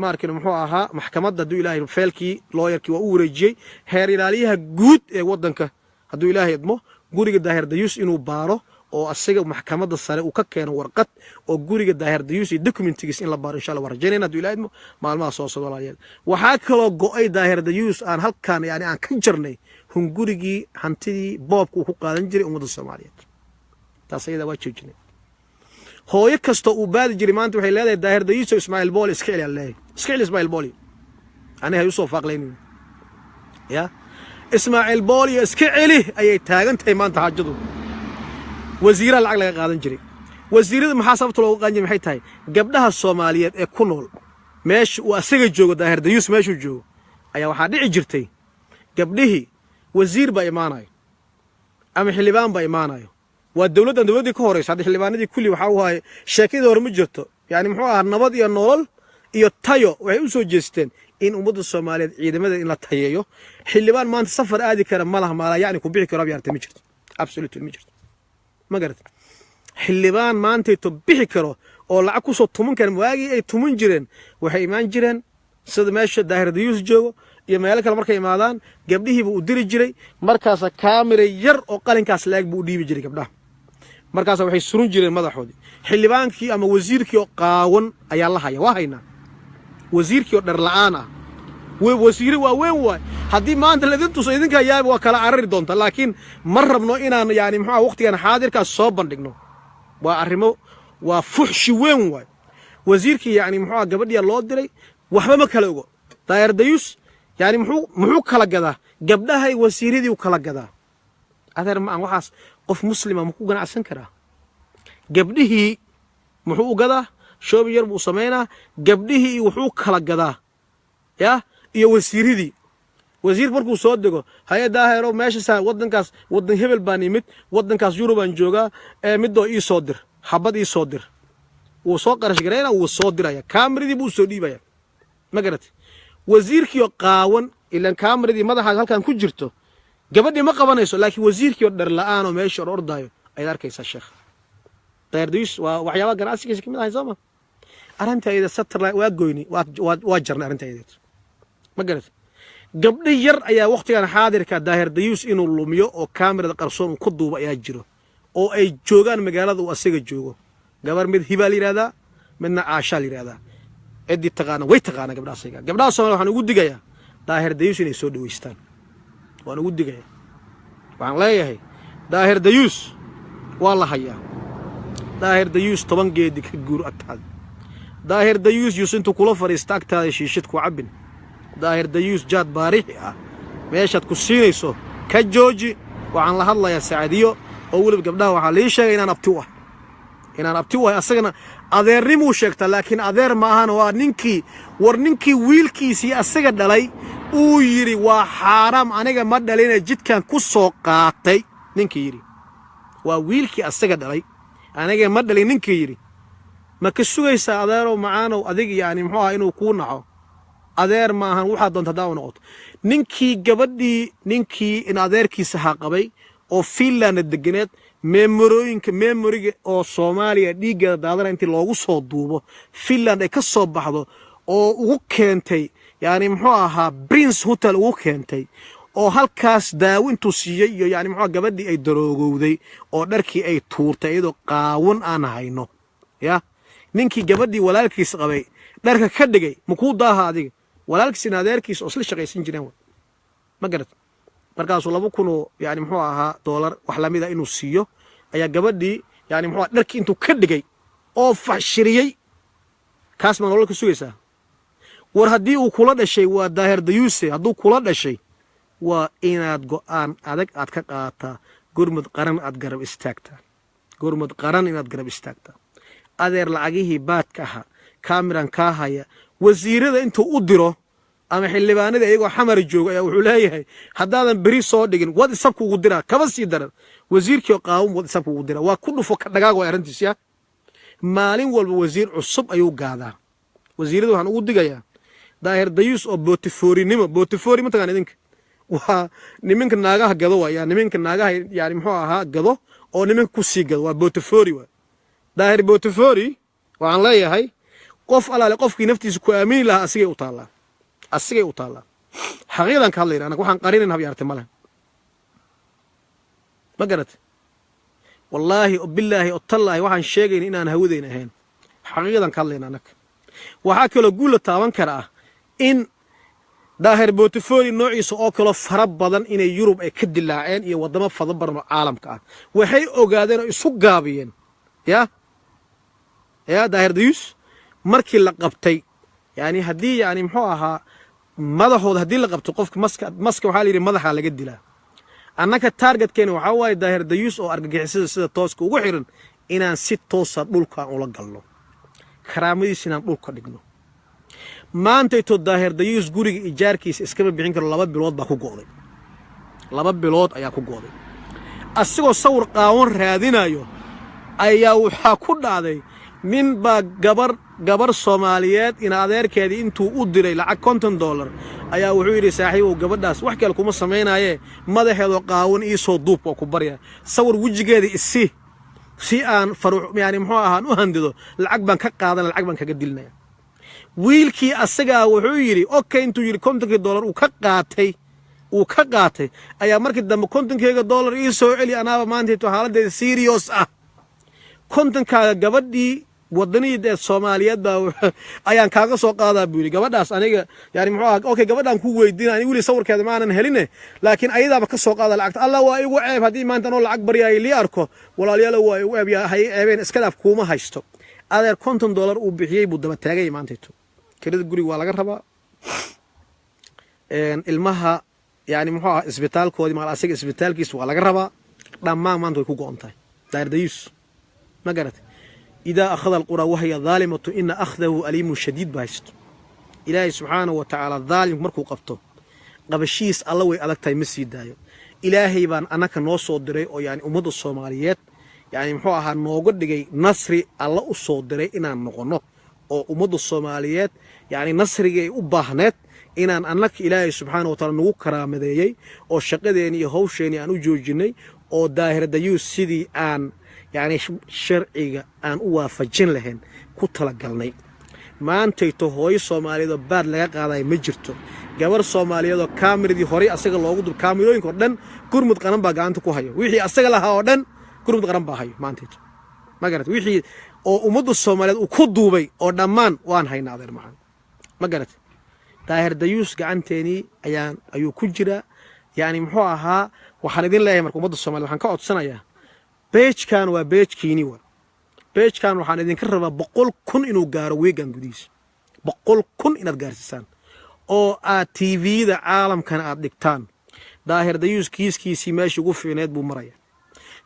Ma arkin muxuu ahaa maxkamadda, hadduu Ilaahay file-kii lawyerkii waa u wareejiyey heer ilaaliyaha guud ee waddanka. Hadduu Ilaahay idmo, guriga Daahir Dayuus inuu baaro oo asiga maxkamadda sare uu ka keeno warqad oo guriga Daahir Dayuus iyo documentigiis in la baaro, insha Allah waan rajaynayna hadduu Ilaahay idmo maalmaha soo socda. Walaalayaal, waxaa kaloo go'ay Daahir Dayuus aan halkan yani aan ka jarnay hungurigii hantidii boobka uu ku qaadan jiray ummadda Soomaaliyeed. Taas ayadaa waa joojinay. Hooyo kastoo uu baadi jiray maanta waxay leedahay Daahir Dayuuso Ismaaciil Booli iska celi. Aan leeyahay iska celi Ismaaciil Booli, aniga hay usoo faaqlaynin. Ya Ismaaciil Booliyo iska celi ayay taagan tahay maanta xaajadu. Wasiiraha lacag laga qaadan jiray, wasiirada maxaa sababta looga qaadan jiray? Maxay tahay? Gabdhaha Soomaaliyeed ee ku nool meesha uu asaga joogo, Daahir Dayuus meeshuu joogo, ayaa waxaa dhici jirtay gabdhihii wasiir baa imaanayo ama xildhibaan baa imaanayo. Waa dowladdan dowladdii ka horeysa. Hadda xildhibaanadii kulli waxaa u haye sheekadii hore ma jirto. Yani muxuu ahaa, nabad iyo nolol iyo tayo waxay u soo jeesteen in ummadda Soomaaliyeed ciidamada in la tayeeyo. Xildhibaan maanta safar aadi kara ma laha, maala yacni ku bixi karo abyaarta ma jirto, absolutely ma jirto, ma garat? Xildhibaan maantayto bixi karo oo lacag kusoo tuman kara, waagii ay tuman jireen waxay imaan jireen sida meesha Daahir Dayuus joogo iyo meelo kale. Markay imaadaan gabdhihiiba u diri jiray, markaasa kaamira yar oo qalinkaas laag buu u dhiibi jiray gabdhaha. Markaasa waxay surun jireen madaxoodii. Xildhibaankii ama wasiirkii oo qaawan ayaa la haya. Waa haynaa wasiirkii oo dhar la'aan ah. Wasiire waa weyn waay. Haddii maanta laidin tuso idinkaa yaaba, waa kala carari doonta, laakiin ma rabno inaan yani muxuu waqtigan xaadirkaas soo bandhigno. Waa arrimo, waa fuxshi weyn waay. Wasiirkii yani muxuu gabadhiya loo diray waxba ma kala ogo. Daayar Dayuus yani muxuu kala gadaa? Gabdhahay wasiiradii u kala gadaa. Adeer ma aan waxaas qof muslima ma ku ganacsan karaa? Gabdhihii muxuu u gadaa? Shoobi yar buu samaynaa. Gabdhihii wuxuu kala gadaa ya iyo wasiiradii. Wasiir markuu soo dego, hay-adda heero meesha waddankaas, waddan hebel baan imid, waddankaas Yurubaan joogaa, ee midoo ii soo dir, xabad ii soo dir, wuu soo qarash garayna, wuu soo diraya, kaamiradii buu soo dhiibaya, ma garatay? Wasiirkiioo qaawan, ilan kaamiradii madaxaaga halkan ku jirto gabadhii ma qabanayso, laakiin wasiirkiioo dhar la'aan oo meesha or ordaayo ayaad arkaysaa. Sheekh Dayardayus waa waxyaabaha ganacsigiisa kamid ahay, sooma? Arrinta ayada satellite waa goyni, waa jarnay arrinta ayadeed, ma garatay? Gabdho yar ayaa wakhtigan xaadirka Daahir Dayuus inuu lumiyo oo kaamirada qarsoon uu ku duubo ayaa jiro oo ay joogaan magaalada uu asaga joogo. Gabar mid Hibaa la yidhahdaa, midna Caashaa la yidhahdaa. Ciddii taqaana way taqaana gabdhaha asaga. Gabdhaha Soomaliya waxaan ugu digayaa Daahir Dayuus inay soo dhoweystaan waan ugu digayaa. Waxaan leeyahay Daahir Dayuus waa la hayaa. Daahir Dayuus 10 geedi ka guur agtaada. Daahir Dayuus yus intuu kula fadhiista agtaada shiishid ku cabbin. Daahir Dayuus jaad baarixi ah meeshaad ku siinayso ka jooji. Waxaan la hadlayaa Sacadiyo oo weliba gabdhaha waxaa lii sheegay inaan abti u ah. Inaan abti u ahay, asagana adeernimuu sheegtaa, laakiin adeer ma ahan. Waa ninkii, war ninkii wiilkiisii asaga dhalay uu yidhi waa xaaraam, aniga ma dhaline, jidkan ku soo qaatay. Ninkii yidhi waa wiilkii asaga dhalay, aniga ma dhalin ninkii yidhi. Ma ka sugaysaa, adeerow macaanow, adig yani muxuu aha inuu kuu naxo? Adeer ma ahan. Waxaa doonta haddaa u noqoto. Ninkii gabadhii, ninkii in adeerkiisa ahaa qabay oo Finlandna deganeed, meemorooyinka, memoryga oo Soomaaliya dhiiggeeda daadana intii loogu soo duubo Finland ay ka soo baxdo oo ugu keentay, yani muxuu ahaa, Prince Hotel ugu keentay, oo halkaas daawo intuu siiyey iyo yani muxuu gabadhii ay daroogowday oo dharkii ay tuurtay iyadoo qaawan aan hayno, ya ninkii gabadhii walaalkiis qabay dharka ka dhigay, makuu daaha adiga? Walaalkiis in adeerkiis oo isla shaqaysan jireen, ma garat? Markaasuu 2000 oo yani muxuu ahaa doolar wax lamida inuu siiyo ayaa gabadhii yani muxuu dharkii intuu ka dhigay oo fashiriyey. Kaas ma nolol ka sugaysaa? War haddii uu kula dhashay, waa Daahir Dayuuse, hadduu kula dhashay waa inaad go'aan adag aad ka qaadataa, Gurmud Qaran aad garab istaagtaa, Gurmud Qaran inaad garab istaagtaa. Adeer, lacagihii baadka ahaa kamiran kaa haya. Wasiirada intuu u diro ama xildhibaanadii iyagoo Xamar jooga ayaa wuxuu leeyahay haddaadan beri soo dhigin WhatsAppka ugu diraa. Kaba sii daran, wasiirkii qaawan WhatsAppka ugu diraa. Waa ku dhufo ka dhagaag waa arrintiis. Ya maalin walba wasiir cusub ayuu gaadaa. Wasiirada waxaan ugu digayaa Daahir Dayuus oo bootifoorinimo. Bootifoori ma taqaan idinka? Waa niminka naagaha gado waaya, niminka naagaha yani muxuu ahaa gado oo niminka ku sii gado, waa bootifoori. Waa Daahir Bootifoori. Waxaan leeyahay qof alaale qofkii naftiisa ku aamini lahaa asigay u taallaa, asigay u taallaa. Xaqiiqdan ka hadlayna anaga, waxaan qarinin habyaarte male, ma garat? Wallaahi o bilaahi o tallaahi, waxaan sheegayna inaan hawadayna ahayn. Xaqiiqadan ka hadlayna annaga. Waxaa kaloo guul la taaban kara ah in Daahir Bootifori noociisa oo kaloo fara badan inay Yurub ay ka dilaaceen iyo waddamo fara badan oo caalamka ah. Waxay ogaadeen oo isu gaabiyeen ya Daahir Dayuus markii la qabtay, yani haddii yani muxuu ahaa madaxooda haddii la qabto qofka maska waxaa la yidhi madaxaa laga dilaa. Annaka targetkeena waxaa waaye Daahir Dayuus oo argagixisada sida tooska ugu xiran inaan si toosa dhulkaan ula galno, karaamadiisa inaan dhulka dhigno. Maantayto Daahir Dayuus guriga ijaarkiisa iskama bixin karo. 2 bilood baa ku go'day, 2 bilood ayaa ku go'day. Asigoo sawir qaawan raadinayo ayaa waxaa ku dhacday nin baa gabar Soomaaliyeed in adeerkeedii intuu u diray lacag $50 ayaa wuxuu yidhi, saaxiibow, gabadhaas wax kale kuma samaynaayee, madaxeedoo qaawan iisoo duub, waa ku barya, sawir wejigeeda isi si aan faru yani muxuu ahaan u handido, lacag baan ka qaadana, lacag baan kaga dilinaya. Wiilkii asagaa wuxuu yidhi okay. Intuu yidhi $50kii uu ka qaatay ayaa markii dambe $50keyga ii soo celi, anaaba maantayto xaaladdeeda serious ah. 50kaaga gabadhii wadaniyada ee Soomaaliyeed baa ayaan kaaga soo qaadaa buu yidhi. Gabadhaas aniga yani muxuu ahaa, okay, gabadhaan ku weydiina, ani weli sawirkeeda ma aanan heline, laakiin ayadaaba ka soo qaada lacagta. Allah, waa igu ceeb haddii maanta anoo lacag baryaayo lii arko. Walaalayaal, waa igu ceeb, yaa hay ceebeen, iska dhaaf, kuuma haysto adeer. $50 uu bixiyey buu daba taagay maantayto. Kirada guriga waa laga rabaa, ilmaha yani muxuu ahaa isbitaalkoodii maal asaga isbitaalkiisa waa laga rabaa. Dhammaan maanta way ku go'on tahay Daahir Dayuus, ma garatay? Idaa akhada alquraa wahiya daalimatu ina akhdahu aliimun shadiid baa haysto. Ilaahay subxaanahu wa tacaala daalimku markuu qabto, qabashihiis alla way adag tahay, ma sii daayo. Ilaahay baan annaka noo soo diray oo yani ummadda Soomaaliyeed yani muxuu ahaa nooga dhigay nasri alla u soo diray inaan noqonno oo ummadda Soomaaliyeed yani nasrigii ay u baahneed inaan annaka Ilaahay subxaana wa taala nagu karaamadeeyey oo shaqadeeni iyo hawsheeni aan u joojinay oo Daahir Dayuus sidii aan yani sharciga aan u waafajin lahayn ku talagalnay. Maantayto hooyo Soomaaliyeed oo baad laga qaadaya ma jirto. Gabar Soomaaliyeed oo kaamiradii horey asaga loogu dub, kaamirooyinka oo dhan Gurmud Qaran baa gacanta ku hayo. Wixii asaga lahaa oo dhan Gurmud Qaran baa hayo maantayto, ma garat? Wixii oo ummadda Soomaaliyeed uu ku duubay oo dhammaan waan haynaa, adeer macaan, ma garat? Daahir Dayuus gacanteenii ayuu ku jiraa. Yani muxuu ahaa, waxaan idin leeyahay marka ummadda Somaliyed waxaan ka codsanayaa, page-kan waa page-kiini wa. Page-kan waxaan idinka rabaa 100,000 inuu gaaro weegan gudihiisa, 100,000 inaad gaarsiisaan oo aad TV-da caalamkana aad dhigtaan. Daahir Dayuus kiiskiisii meeshii ugu fiicneed buu maraya.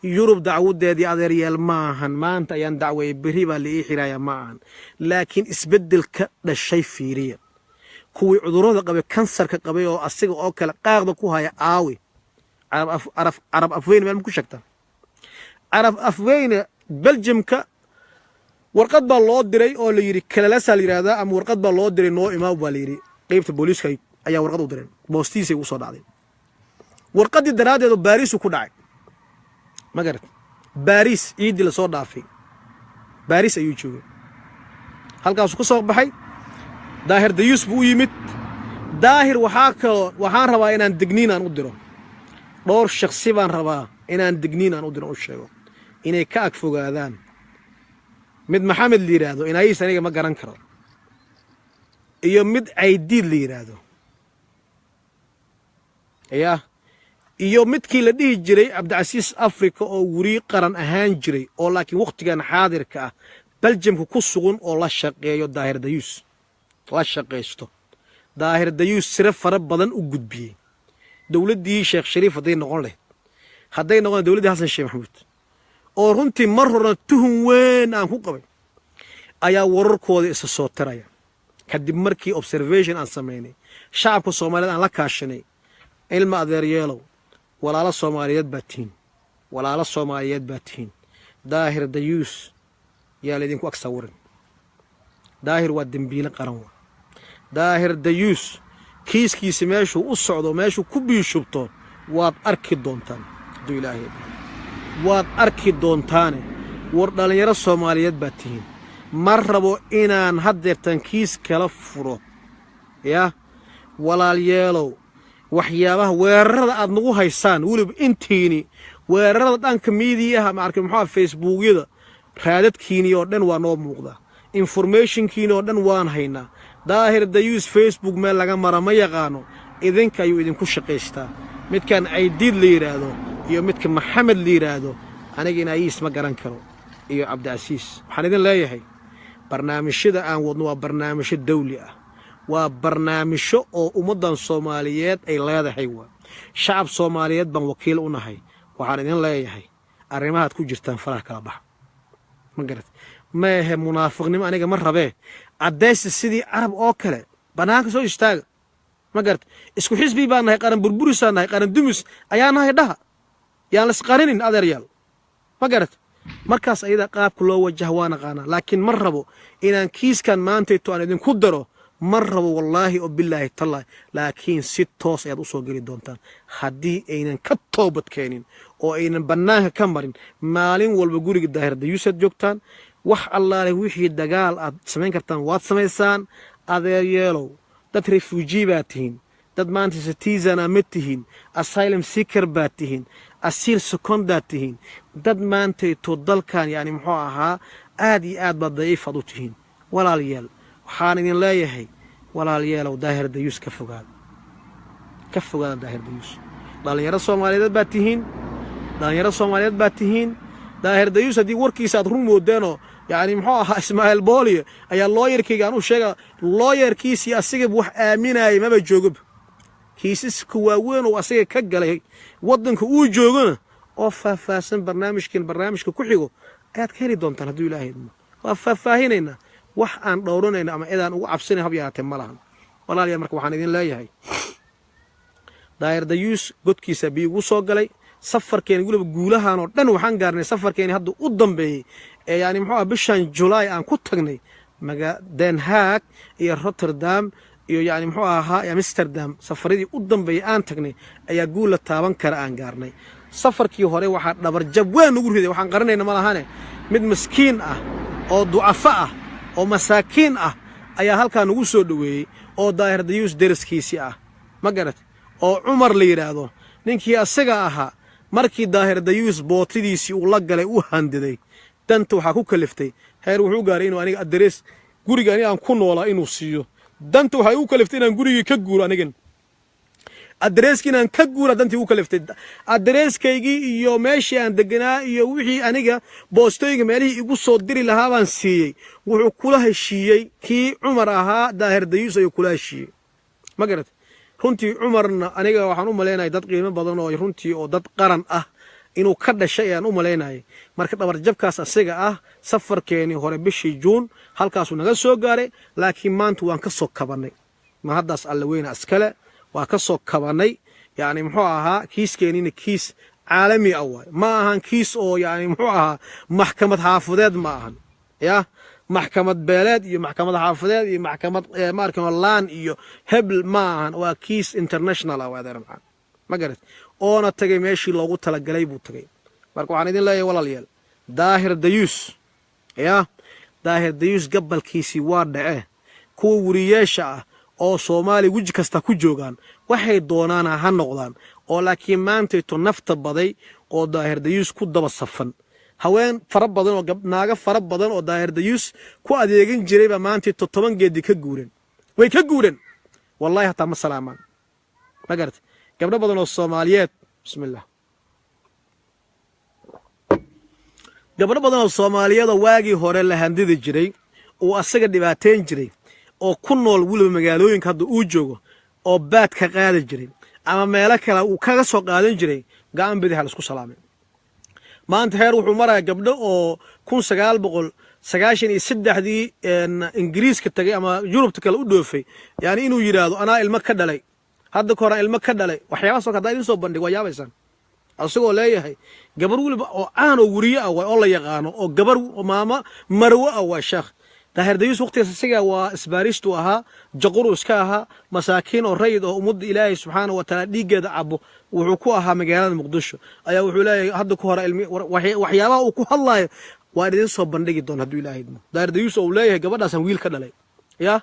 Yurub dacwadeedii, adeeryaal, maahan maanta ayaan dacweeyay, berri baa la ii xiraaya, ma ahan. Laakiin isbeddel ka dhashay fiiriya. Kuwii cudurrada qabay, kansarka qabay oo asiga oo kale qaaqda ku haya, aawi? Carab Afweyne meel ma ku sheegtaan? Carab Afweyne Beljimka warqad baa loo diray oo la yidhi, kalalasaa la yidhahdaa ama warqad baa loo diray, noo imaaw baa la yidhi. Qeybta booliiska ayaa warqad u direen, boostiisay ugu soo dhacday. Warqaddii daraaddeed oo Baariisu ku dhacay, ma garat? Baariis ciiddii lasoo dhaafay Baariis ayuu joogay. Halkaasuu ka soo baxay, Daahir Dayuus buu u yimid. Daahir, waxaa kaloo waxaan rabaa inaan degniin aan u diro dhowr shaksi baan rabaa inaan degniin aan u diro, u sheego inay ka ag fogaadaan. Mid Maxamed la yidhaahdo, inaayiis aniga ma garan karo, iyo mid Caydiid la yidhaahdo yaa, iyo midkii la dhihi jiray Cabdicasiis Africa oo weri qaran ahaan jiray oo laakiin wakhtigan xaadirka ah Beljamka ku sugan oo la shaqeeyo Daahir Dayuus, la shaqaysto Daahir Dayuus, siro fara badan u gudbiyey dowladdii Sheekh Shariif hadday noqon lahayd, hadday noqon dowladdii Xasan Sheekh Maxamuud, oo runtii mar horena tuhun weyn aan ku qabay, ayaa wararkooda isa soo tiraya kadib markii observation aan samaynay, shacabka Soomaaliyeed aan la kaashanay. Ilma adeeryeelow, walaalo Soomaaliyeed baa tihiin, walaalo Soomaaliyeed baa tihiin. Daahir Dayuus yaa laydinku ag sawirin. Daahir waa dembiile qaran. Wa Daahir Dayuus kiiskiisa meeshuu u socdo, meeshuu ku biishubto waad arki doontaan hadduu Ilaahay, waad arki doontaane. War dhallinyaro Soomaaliyeed baa tihiin. Ma rabo inaan haddeertan kiis kala furo. Yaa walaalyeelow, waxyaabaha weerarada aad nagu haysaan, weliba intiini weerarada dhanka miidiyaha, ma arkin muxuu, Facebookyada, raadadkiini oo dhan waa noo muuqdaa, informationkiini oo dhan waan haynaa. Daahir Dayuus Facebook meel laga mara ma yaqaano, idinka ayuu idinku shaqaystaa. Midkan Caydiid la yidhaahdo iyo midka Maxamed la yidhaahdo, aniga inaayiis ma garan karo, iyo Cabdicasiis, waxaan idin leeyahay barnaamijyada aan wadno waa barnaamijyo dawli ah, waa barnaamijyo oo ummaddan Soomaaliyeed ay leedahay, waa shacab Soomaaliyeed baan wakiil u nahay. Waxaan idin leeyahay arrimahaad ku jirtaan faraha kala baxa, ma garat? Ma ahe munaafiqnimo, aniga ma rabee. Caddaysi sidii Carab oo kale bannaanka soo istaaga, ma garat? Isku xisbi baan nahay, qaran burburisaan nahay, qaran dumis ayaa nahay dhaha. Yaan laisqarinin, adeeryaal, ma garat? Markaas ayada qaabka loo wajaha waa naqaanaa, laakiin ma rabo inaan kiiskan maantayto aan idinku daro, ma rabo, wallaahi oo bilaahi tallaahi. Laakiin si toos ayaad u soo geli doontaan haddii aynan ka toobad keenin oo aynan bannaanka ka marin. Maalin walba guriga Daahir Dayuusaad joogtaan, wax allaale wixii dagaal aad samayn kartaan waad samaysaan. Adeeryeelow, dad refugee baad tihiin, dad maanta citizen ma tihiin, asylum seeker baad tihiin, asiel secondaad tihiin, dad maantayto dalkan yani muxuu ahaa aad iyo aad baad daciifaad u tihiin. Walaalyaal, waxaan idin leeyahay, walaalyeelow, Daahir Dayuus ka fogaada, ka fogaada Daahir Dayuus. Dhallinyaro Soomaaliyeed baad tihiin, dhallinyaro Soomaaliyeed baad tihiin. Daahir Dayuus haddii warkiisa aad run moodeenoo, yacni muxuu ahaa, Ismaaciil Booliyo ayaa lawyerkayga aan u sheega, lawyerkiisii asigaba wax aaminayay maba joogaba. Kiisaska waaweyn oo asaga ka galay waddanka uu joogona oo faahfaahsan barnaamijkan barnaamijka ku xigo ayaad ka heli doontaan hadduu Ilaahay idmo. Waa faahfaahinaynaa. Wax aan dhowranayno ama cidaan ugu cabsanay hab yaraatee ma lahan, walaalayaal. Marka waxaan idin leeyahay Daahir Dayuus godkiisa biyo ugu soo galay. Safarkeeni weliba guulahan oo dhan waxaan gaarnay safarkeeni hadda u dambeeyey ee yani muxuu ah bishan Julaay aan ku tagnay maga Den Haag iyo Rotterdam iyo yani muxuu ahaa Amsterdam. Safaradii u dambeeyey aan tagnay ayaa guul la taaban kara aan gaarnay. Safarkii hore waxaa dhabarjab weyn ugu riday, waxaan qaranayna ma lahane, mid miskiin ah oo ducafo ah oo masaakiin ah ayaa halkaa nagu soo dhoweeyey oo Daahir Dayuus deriskiisii ah, ma garat? Oo Cumar la yidhaahdo. Ninkii asaga ahaa markii Daahir Dayuus bootidiisii uu la galay, u handiday, danta waxaa ku kaliftay heer wuxuu gaaray inuu aniga address guriga aniga aan ku noolaa inuu siiyo. Danta waxay u kaliftay inaan gurigii ka guuro, anigan addresskii inaan ka guura dantii u kaliftay. Addresskaygii iyo meeshii aan deganaa iyo wixii aniga boostooyinka meelihii igu soo diri lahaa baan siiyey. Wuxuu kula heshiiyey kii Cumar ahaa, Daahir Dayuus ayuu kula heshiiyey, ma garat? Runtii Cumarna aniga waxaan u malaynaya dad qiimo badan oo runtii oo dad qaran ah. Inuu ka dhashay ayaan u malaynayay. Marka dhabarjabkaas asiga ah safarkeenii hore bishii Juun halkaasuu naga soo gaaray, laakiin maanta waan ka soo kabannay. Ma haddaas Alle weyna iskale, waa ka soo kabannay. Yani muxuu ahaa, kiiskeeniina kiis caalami ah waay. Ma ahan kiis oo yani muxuu ahaa maxkamad xaafadeed ma ahan, ya maxkamad beeleed iyo maxkamad xaafadeed iyo maxkamad maarkan laan iyo hebel ma ahan. Waa kiis international ah, waa adeer macaan, ma garat? Oona tagay meeshii loogu talagalay buu tagay. Marka waxaan idin leeyahay, walaalayaal, Daahir Dayuus, ya Daahir Dayuus, gabalkiisii waa dhace. Kuwa weriyeesha ah oo Soomaaliya weji kasta ku joogaan, waxay doonaana ha noqdaan, oo laakiin maantayto nafta baday oo Daahir Dayuus ku daba safan, haween fara badan oo naago fara badan oo Daahir Dayuus ku adeegan jiray baa maantayto 10 geedi ka guureen, way ka guureen, wallahi hataa ma salaamaan, ma garatay? Gabdho badan oo Soomaaliyeed, bismillah, gabdho badan oo Soomaaliyeed oo waagii hore la handidi jiray uu asaga dhibaateyn jiray, oo ku nool weliba magaalooyinka hadda uu joogo, oo baad ka qaadi jiray ama meelo kale uu kaga soo qaadan jiray, gacan bidixa la isku salaamay. Maanta heer wuxuu marayaa gabdho oo 1993-dii Ingiriiska tagay ama Yurubta kale u dhoofay, yani inuu yidhaahdo anaa ilmo ka dhalay, hadda ka hore ilmo ka dhalay. Waxyaabahaas oo haddaa idin soo bandhig waa yaabaysaan. Asagoo leeyahay gabar weliba oo caan oo weriye ah waay, oo la yaqaano, oo gabar maama marwo ah waa. Sheekh Daahir Dayuus waqtigaas isaga waa isbaaristu ahaa, jaquru iska ahaa, masaakiin oo rayid oo ummadda Ilaahay subxaana wa tacaala dhiiggeeda cabo wuxuu ku ahaa magaalada Muqdisho. Ayaa wuxuu leeyahay hadda ku hore ilmi. Waxyaabaha uu ku hadlaayo waan idin soo bandhigi doona hadduu Ilaahay idmo. Daahir Dayuus oo uu leeyahay gabadhaasaan wiil ka dhalay, ya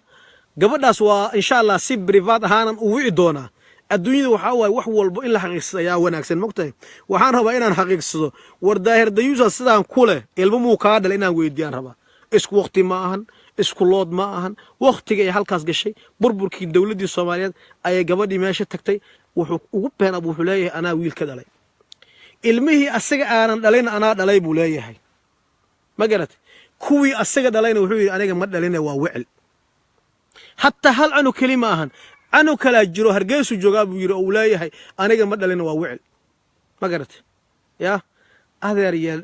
gabadhaas waa insha Allah si private ahaanan u wici doonaa. Adduunyada waxaa waaye wax walbo in la xaqiiqsado ayaa wanaagsan, mogtahay? Waxaan rabaa inaan xaqiiqsado, war Daahir Dayuusa sidaan ku leh ilmo muu kaa dhalay, inaan weydiiyaan rabaa. Isku waqti ma ahan, isku lood ma ahan. Waqtiga ay halkaas gashay burburkii dowladdii Soomaaliyeed ayay gabadhii meesha tagtay. Wuxuu ugu been ab wuxuu leeyahay anaa wiil ka dhalay, ilmihii asaga aanan dhalin anaa dhalay buu leeyahay, ma garatay? Kuwii asaga dhalayna wuxuu yidhi aniga ma dhaline, waa wecel. Hataa hal canug keli ma ahan, canug kalaa jiro, Hargeysu joogaa buu yidhi, oo uu leeyahay aniga ma dhalina, waa wecel, ma garatay? Ya adeer yeel,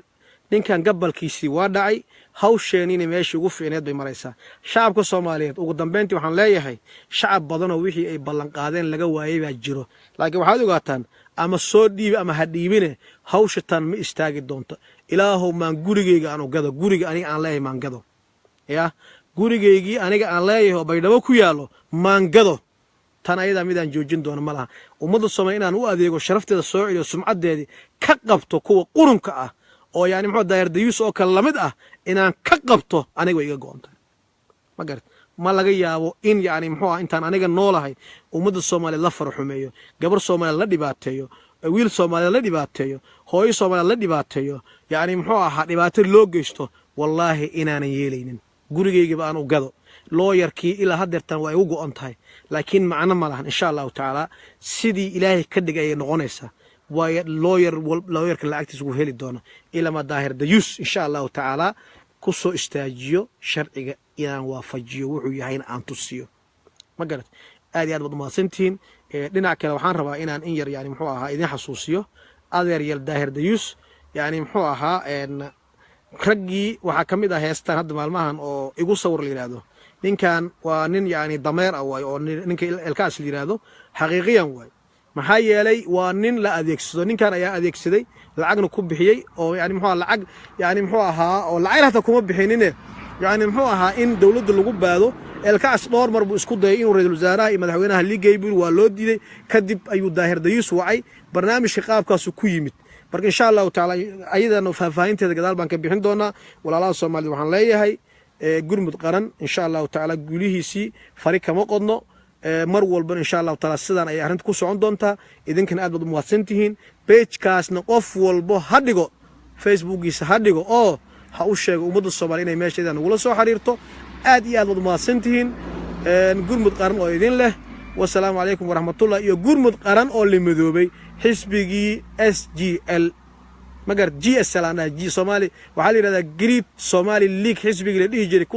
ninkan gabalkiisii waa dhacay, hawsheenina meeshii ugu fiicneed bay maraysaa. Shacabka Soomaaliyeed ugu dambeyntii waxaan leeyahay, shacab badanoo wixii ay ballanqaadeen laga waayey baa jiro, laakiin waxaad ogaataan, ama soo dhiibi ama ha dhiibine, hawsha tan ma istaagi doonto. Ilaahow maan gurigeyga aan gado, guriga aniga aan leeyahay maan gado, ya gurigeygii aniga aan leeyahay oo Baydhabo ku yaallo maan gado. Tan ayadaa midaan joojin doono ma laha. Ummadda Soomaaliya inaan u adeego, sharafteeda soo celiyo, sumcaddeedii ka qabto kuwa qurunka ah oo yani muxuu Daahir Dayuus oo kale lamid ah inaan ka qabto, aniga way iga go'on tahay, ma garat? Ma laga yaabo in yani muxuu ah intaan aniga noolahay ummadda Soomaaliyeed la faraxumeeyo, gabar Soomaaliyeed la dhibaateeyo, wiil Soomaaliyeed la dhibaateeyo, hooyo Soomaaliyeed la dhibaateeyo, yacni muxuu ahaa dhibaato loo geysto. Wallaahi inaanan yeelaynin gurigeygaba aan u gado. Looyarkii ilaa haddeertan waa igu go'on tahay, laakiin macno ma lahan. Insha Allahu tacaala sidii Ilaahay ka dhigay ayay noqonaysaa, waayo looyar looyarka lacagtiisa wuu heli doona ilama Daahir Dayuus insha Allahu tacaala ku soo istaajiyo sharciga, inaan waafajiyo wuxuu yahayna aan tusiyo, ma garat? Aad iyo aad baad umahadsantihiin. Dhinac kale waxaan rabaa inaan in yar yani muxuu ahaa idin xasuusiyo, adeer yar Daahir Dayuus, yani muxuu ahaa raggii waxaa ka mid ah heestan hadda maalmahan oo igu sawir la yidhaahdo. Ninkan waa nin yani dameer ah waay, oo ninka Elkaas la yidhaahdo xaqiiqiyan waay. Maxaa yeelay waa nin la adeegsado. Ninkan ayaa adeegsaday, lacagna ku bixiyey, oo yani muxuu lacag yani muxuu ahaa oo lacag hata kuma bixinine, yani muxuu ahaa in dowladda lagu baado. Elkaas dhowr mar buu isku dayay inuu ra-iisul wasaaraha iyo madaxweynaha liigay buu, waa loo diiday. Kadib ayuu Daahir Dayuus wacay, barnaamijka qaabkaasu ku yimid. Marka insha Allahu tacaala ayadana faahfaahinteeda gadaal baan ka bixin doonaa. Walaalaha Soomaalida waxaan leeyahay, gurmud qaran insha Allahu tacaala guulihiisii fari kama qodno. Mar walbana insha Allahu taala sidaan ayay arrinta ku socon doontaa. Idinkana aad baad umahadsan tihiin. Page-kaasna qof walbo ha dhigo Facebookiisa, ha dhigo oo ha u sheego ummadda Soomaaliya inay meesheeda nagula soo xiriirto. Aad iyo aad baad umahadsan tihiin. Gurmud qaran oo idin leh, wasalaamu calaykum waraxmatullah. Iyo gurmud qaran oo la midoobay xisbigii SGL, magar GSL aan dhahay, G Somali waxaa la yidhahdaa, Great Somali League, xisbigii la dhihi jiray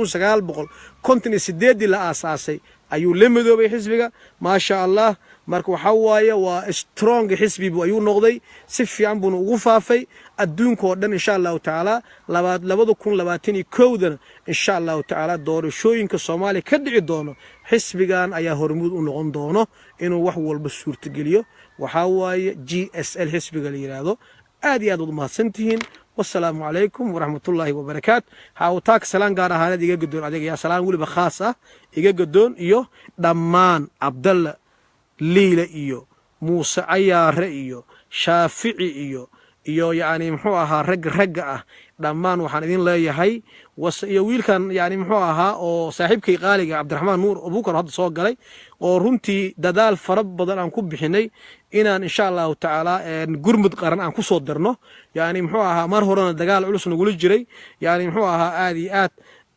1958-dii la aasaasay ayuu la midoobay xisbiga. Maasha Allah. Marka waxaa waaye waa strong xisbi buu ayuu noqday, si fiican buuna ugu faafay adduunka oo dhan. Insha Allahu tacaala, 2021-dana, insha Allahu tacaala, doorashooyinka Soomaaliya ka dhici doono xisbigan ayaa hormuud u noqon doono inuu wax walba suurtageliyo. Waxaa waaye GSL xisbiga la yidhaahdo. Aad iyo aad waad umahadsan tihiin. Wasalaamu calaykum waraxmatullaahi wabarakaatu. Xaawataak, salaan gaar ahaaneed iga gadoon adiga yaa, salaan weliba khaas ah iga gadoon, iyo dhammaan Cabdalla Liila iyo Muuse Cayaare iyo Shaafici iyo yacni muxuu ahaa, ragga ragga ah dhammaan waxaan idin leeyahay, iyo wiilkan yani muxuu ahaa oo saaxiibkay qaaliga Cabdiraxmaan Nuur Abuukar hadda soo galay, oo runtii dadaal fara badan aan ku bixinay inaan insha Allahu tacaala Gurmud Qaran aan ku soo darno. Yani muxuu ahaa, mar horena dagaal culus nagula jiray. Yani muxuu ahaa, aad iyo aad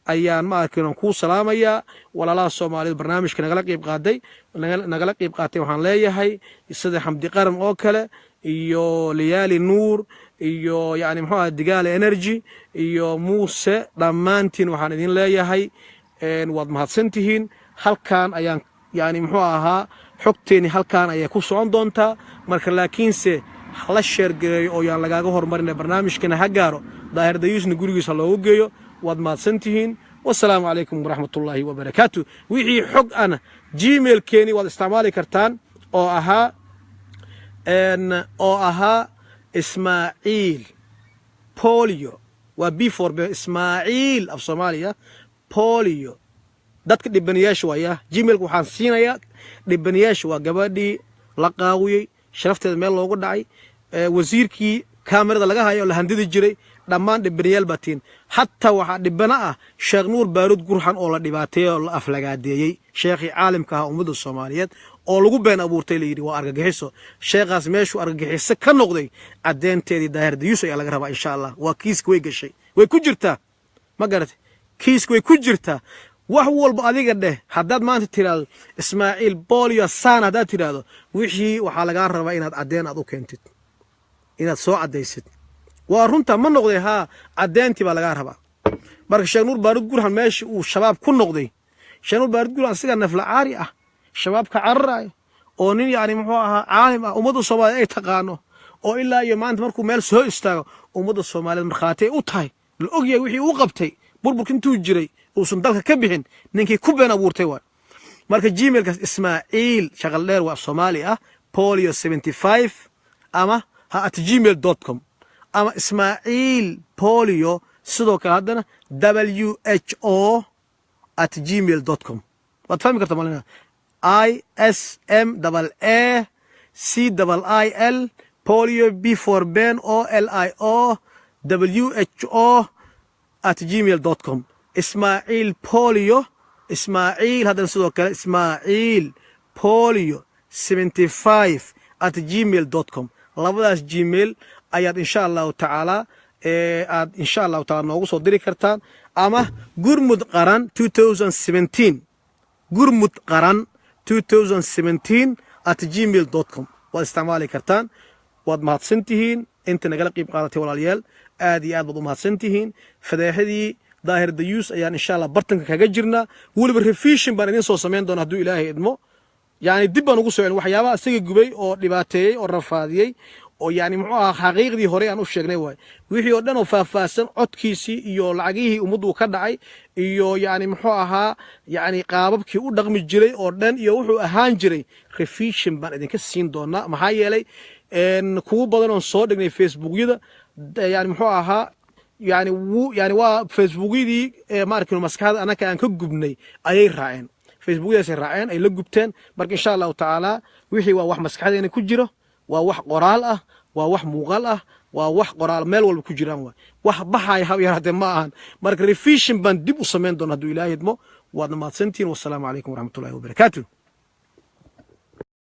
ayaan ma arkin kuu salaamayaa. Walaalaha Soomaaliyed barnaamijka nagala qayb qaaday, nagala qayb qaatay, waxaan leeyahay sida Xamdi Qaran oo kale iyo Liyaali Nuur iyo yani muxuu aha, Digaale Energy iyo Muuse, dhammaantiin waxaan idin leeyahay waad mahadsan tihiin. Halkan ayaan yani muxuu ahaa, xogteeni halkan ayay ku socon doontaa. Marka laakiinse hala share gareeyo oo yaan lagaaga hormarina, barnaamijkana ha gaaro, Daahir Dayuusna gurigiisa loogu geeyo. Waad mahadsan tihiin. Wasalaamu calaykum waraxmatullaahi wabarakaatu. Wixii xog ana Gmailkeeni waad isticmaali kartaan oo ahaa Ismaaciil Polio, waa B for B, Ismaaciil af Soomaaliya Polio. Dadka dhibanayaasha waaya Gmailka waxaan siinayaa dhibanayaasha, waa gabadhii la qaawiyey, sharafteeda meel loogu dhacay, wasiirkii kaamirada laga hayo oo la handidi jiray. Dhammaan dhibanayaal baa tiin. Xataa waxaa dhibano ah Sheekh Nuur Baaruud Gurxan oo la dhibaateeyey oo la aflagaadeeyey, sheekhii caalimka ahaa ummadda Soomaaliyeed oo lagu been abuurtay, layidhi waa argagixiso. Sheekhaas meeshuu argagixiso ka noqday caddeynteedii Daahir Dayuus ayaa laga rabaa, insha Allah. Waa kiiska way gashay, way ku jirtaa, ma garatay? Kiiska way ku jirtaa. Wax walba adiga dheh, haddaad maanta tidhaahdo Ismaaciil Bolio san, haddaad tidhaahdo, wixii waxaa lagaa rabaa inaad caddeen aad u keentid, inaad soo caddaysid. Waa runta ma noqday? Haa, caddeyntii baa lagaa rabaa. Marka Sheekh Nuur Baarud Gurxan meesha uu Shabaab ku noqday, Sheekh Nuur Baarud Gurxan sigaa nafla caari ah, Shabaabka cararayo, oo nin yacni muxuu ahaa, caalim ah, ummadda Soomaaliyeed ay taqaano, oo ilaa iyo maanta markuu meel soo istaago ummadda Soomaaliyeed markhaati ay u tahay, la ogyahay wixii uu qabtay burburka intuu jiray uusan dalka ka bixin, ninkii ku been abuurtay waay. Marka Gmailkaas Ismaaciil shaqal dheer waa Soomaali ah polio 75 ama ha @gmail.com ama Ismaaciil Polio sidoo kale haddana who@gmail.com. Waad fahmi karta malina. I S M double A C double I L polio B for Ben O L I O who@gmail.com. Ismaaciil Polio, Ismaaciil haddana sidoo kale Ismaaciil Polio 75@gmail.com. Labadaas Gmail ayaad insha Allahu tacaala aad insha Allahu taala noogu soo diri kartaan, ama Gurmud Qaran 2017, Gurmud Qaran 2017@gmail.com waad isticmaali kartaan. Waad mahadsan tihiin inta nagala qayb qaadatay. Walaalayaal, aad iyo aad baad u mahadsan tihiin. Fadeexadii Daahir Dayuus ayaan insha Allah bartanka kaga jirnaa. Weliba revision baan idiin soo samayn doona hadduu Ilaahay idmo. Yani dib baan ugu soo celin waxyaabaha isaga gubay oo dhibaateeyey oo rafaadiyey, oo yani muxuu ahaa, xaqiiqdii hore aan u sheegnay waay, wixii oo dhan oo faahfaahsan, codkiisii iyo lacagihii ummaddu ka dhacay iyo yani muxuu ahaa, yani qaababkii u dhaqmi jiray oo dhan iyo wuxuu ahaan jiray, revision baan idinka siin doonaa. Maxaa yeelay kuwo badan oon soo dhignay Facebookyada, yani muxuu ahaa, yani wuu yani waa Facebookyadii maarkin maskaxda annaka aan ka gubnay ayay raaceen, Facebookyadaasay raaceen, ay la gubteen. Marka insha Allahu tacaala wixii waa wax maskaxdeena ku jiro, waa wax qoraal ah, waa wax muuqaal ah, waa wax qoraal meel walba ku jiraan waay, wax baxaya hab yaraatee ma ahan. Marka revision baan dib u samayn doona hadduu Ilaahay idmo. Waadna mahadsantihiin. Wasalaamu calaykum waraxmatullahi wabarakaatu.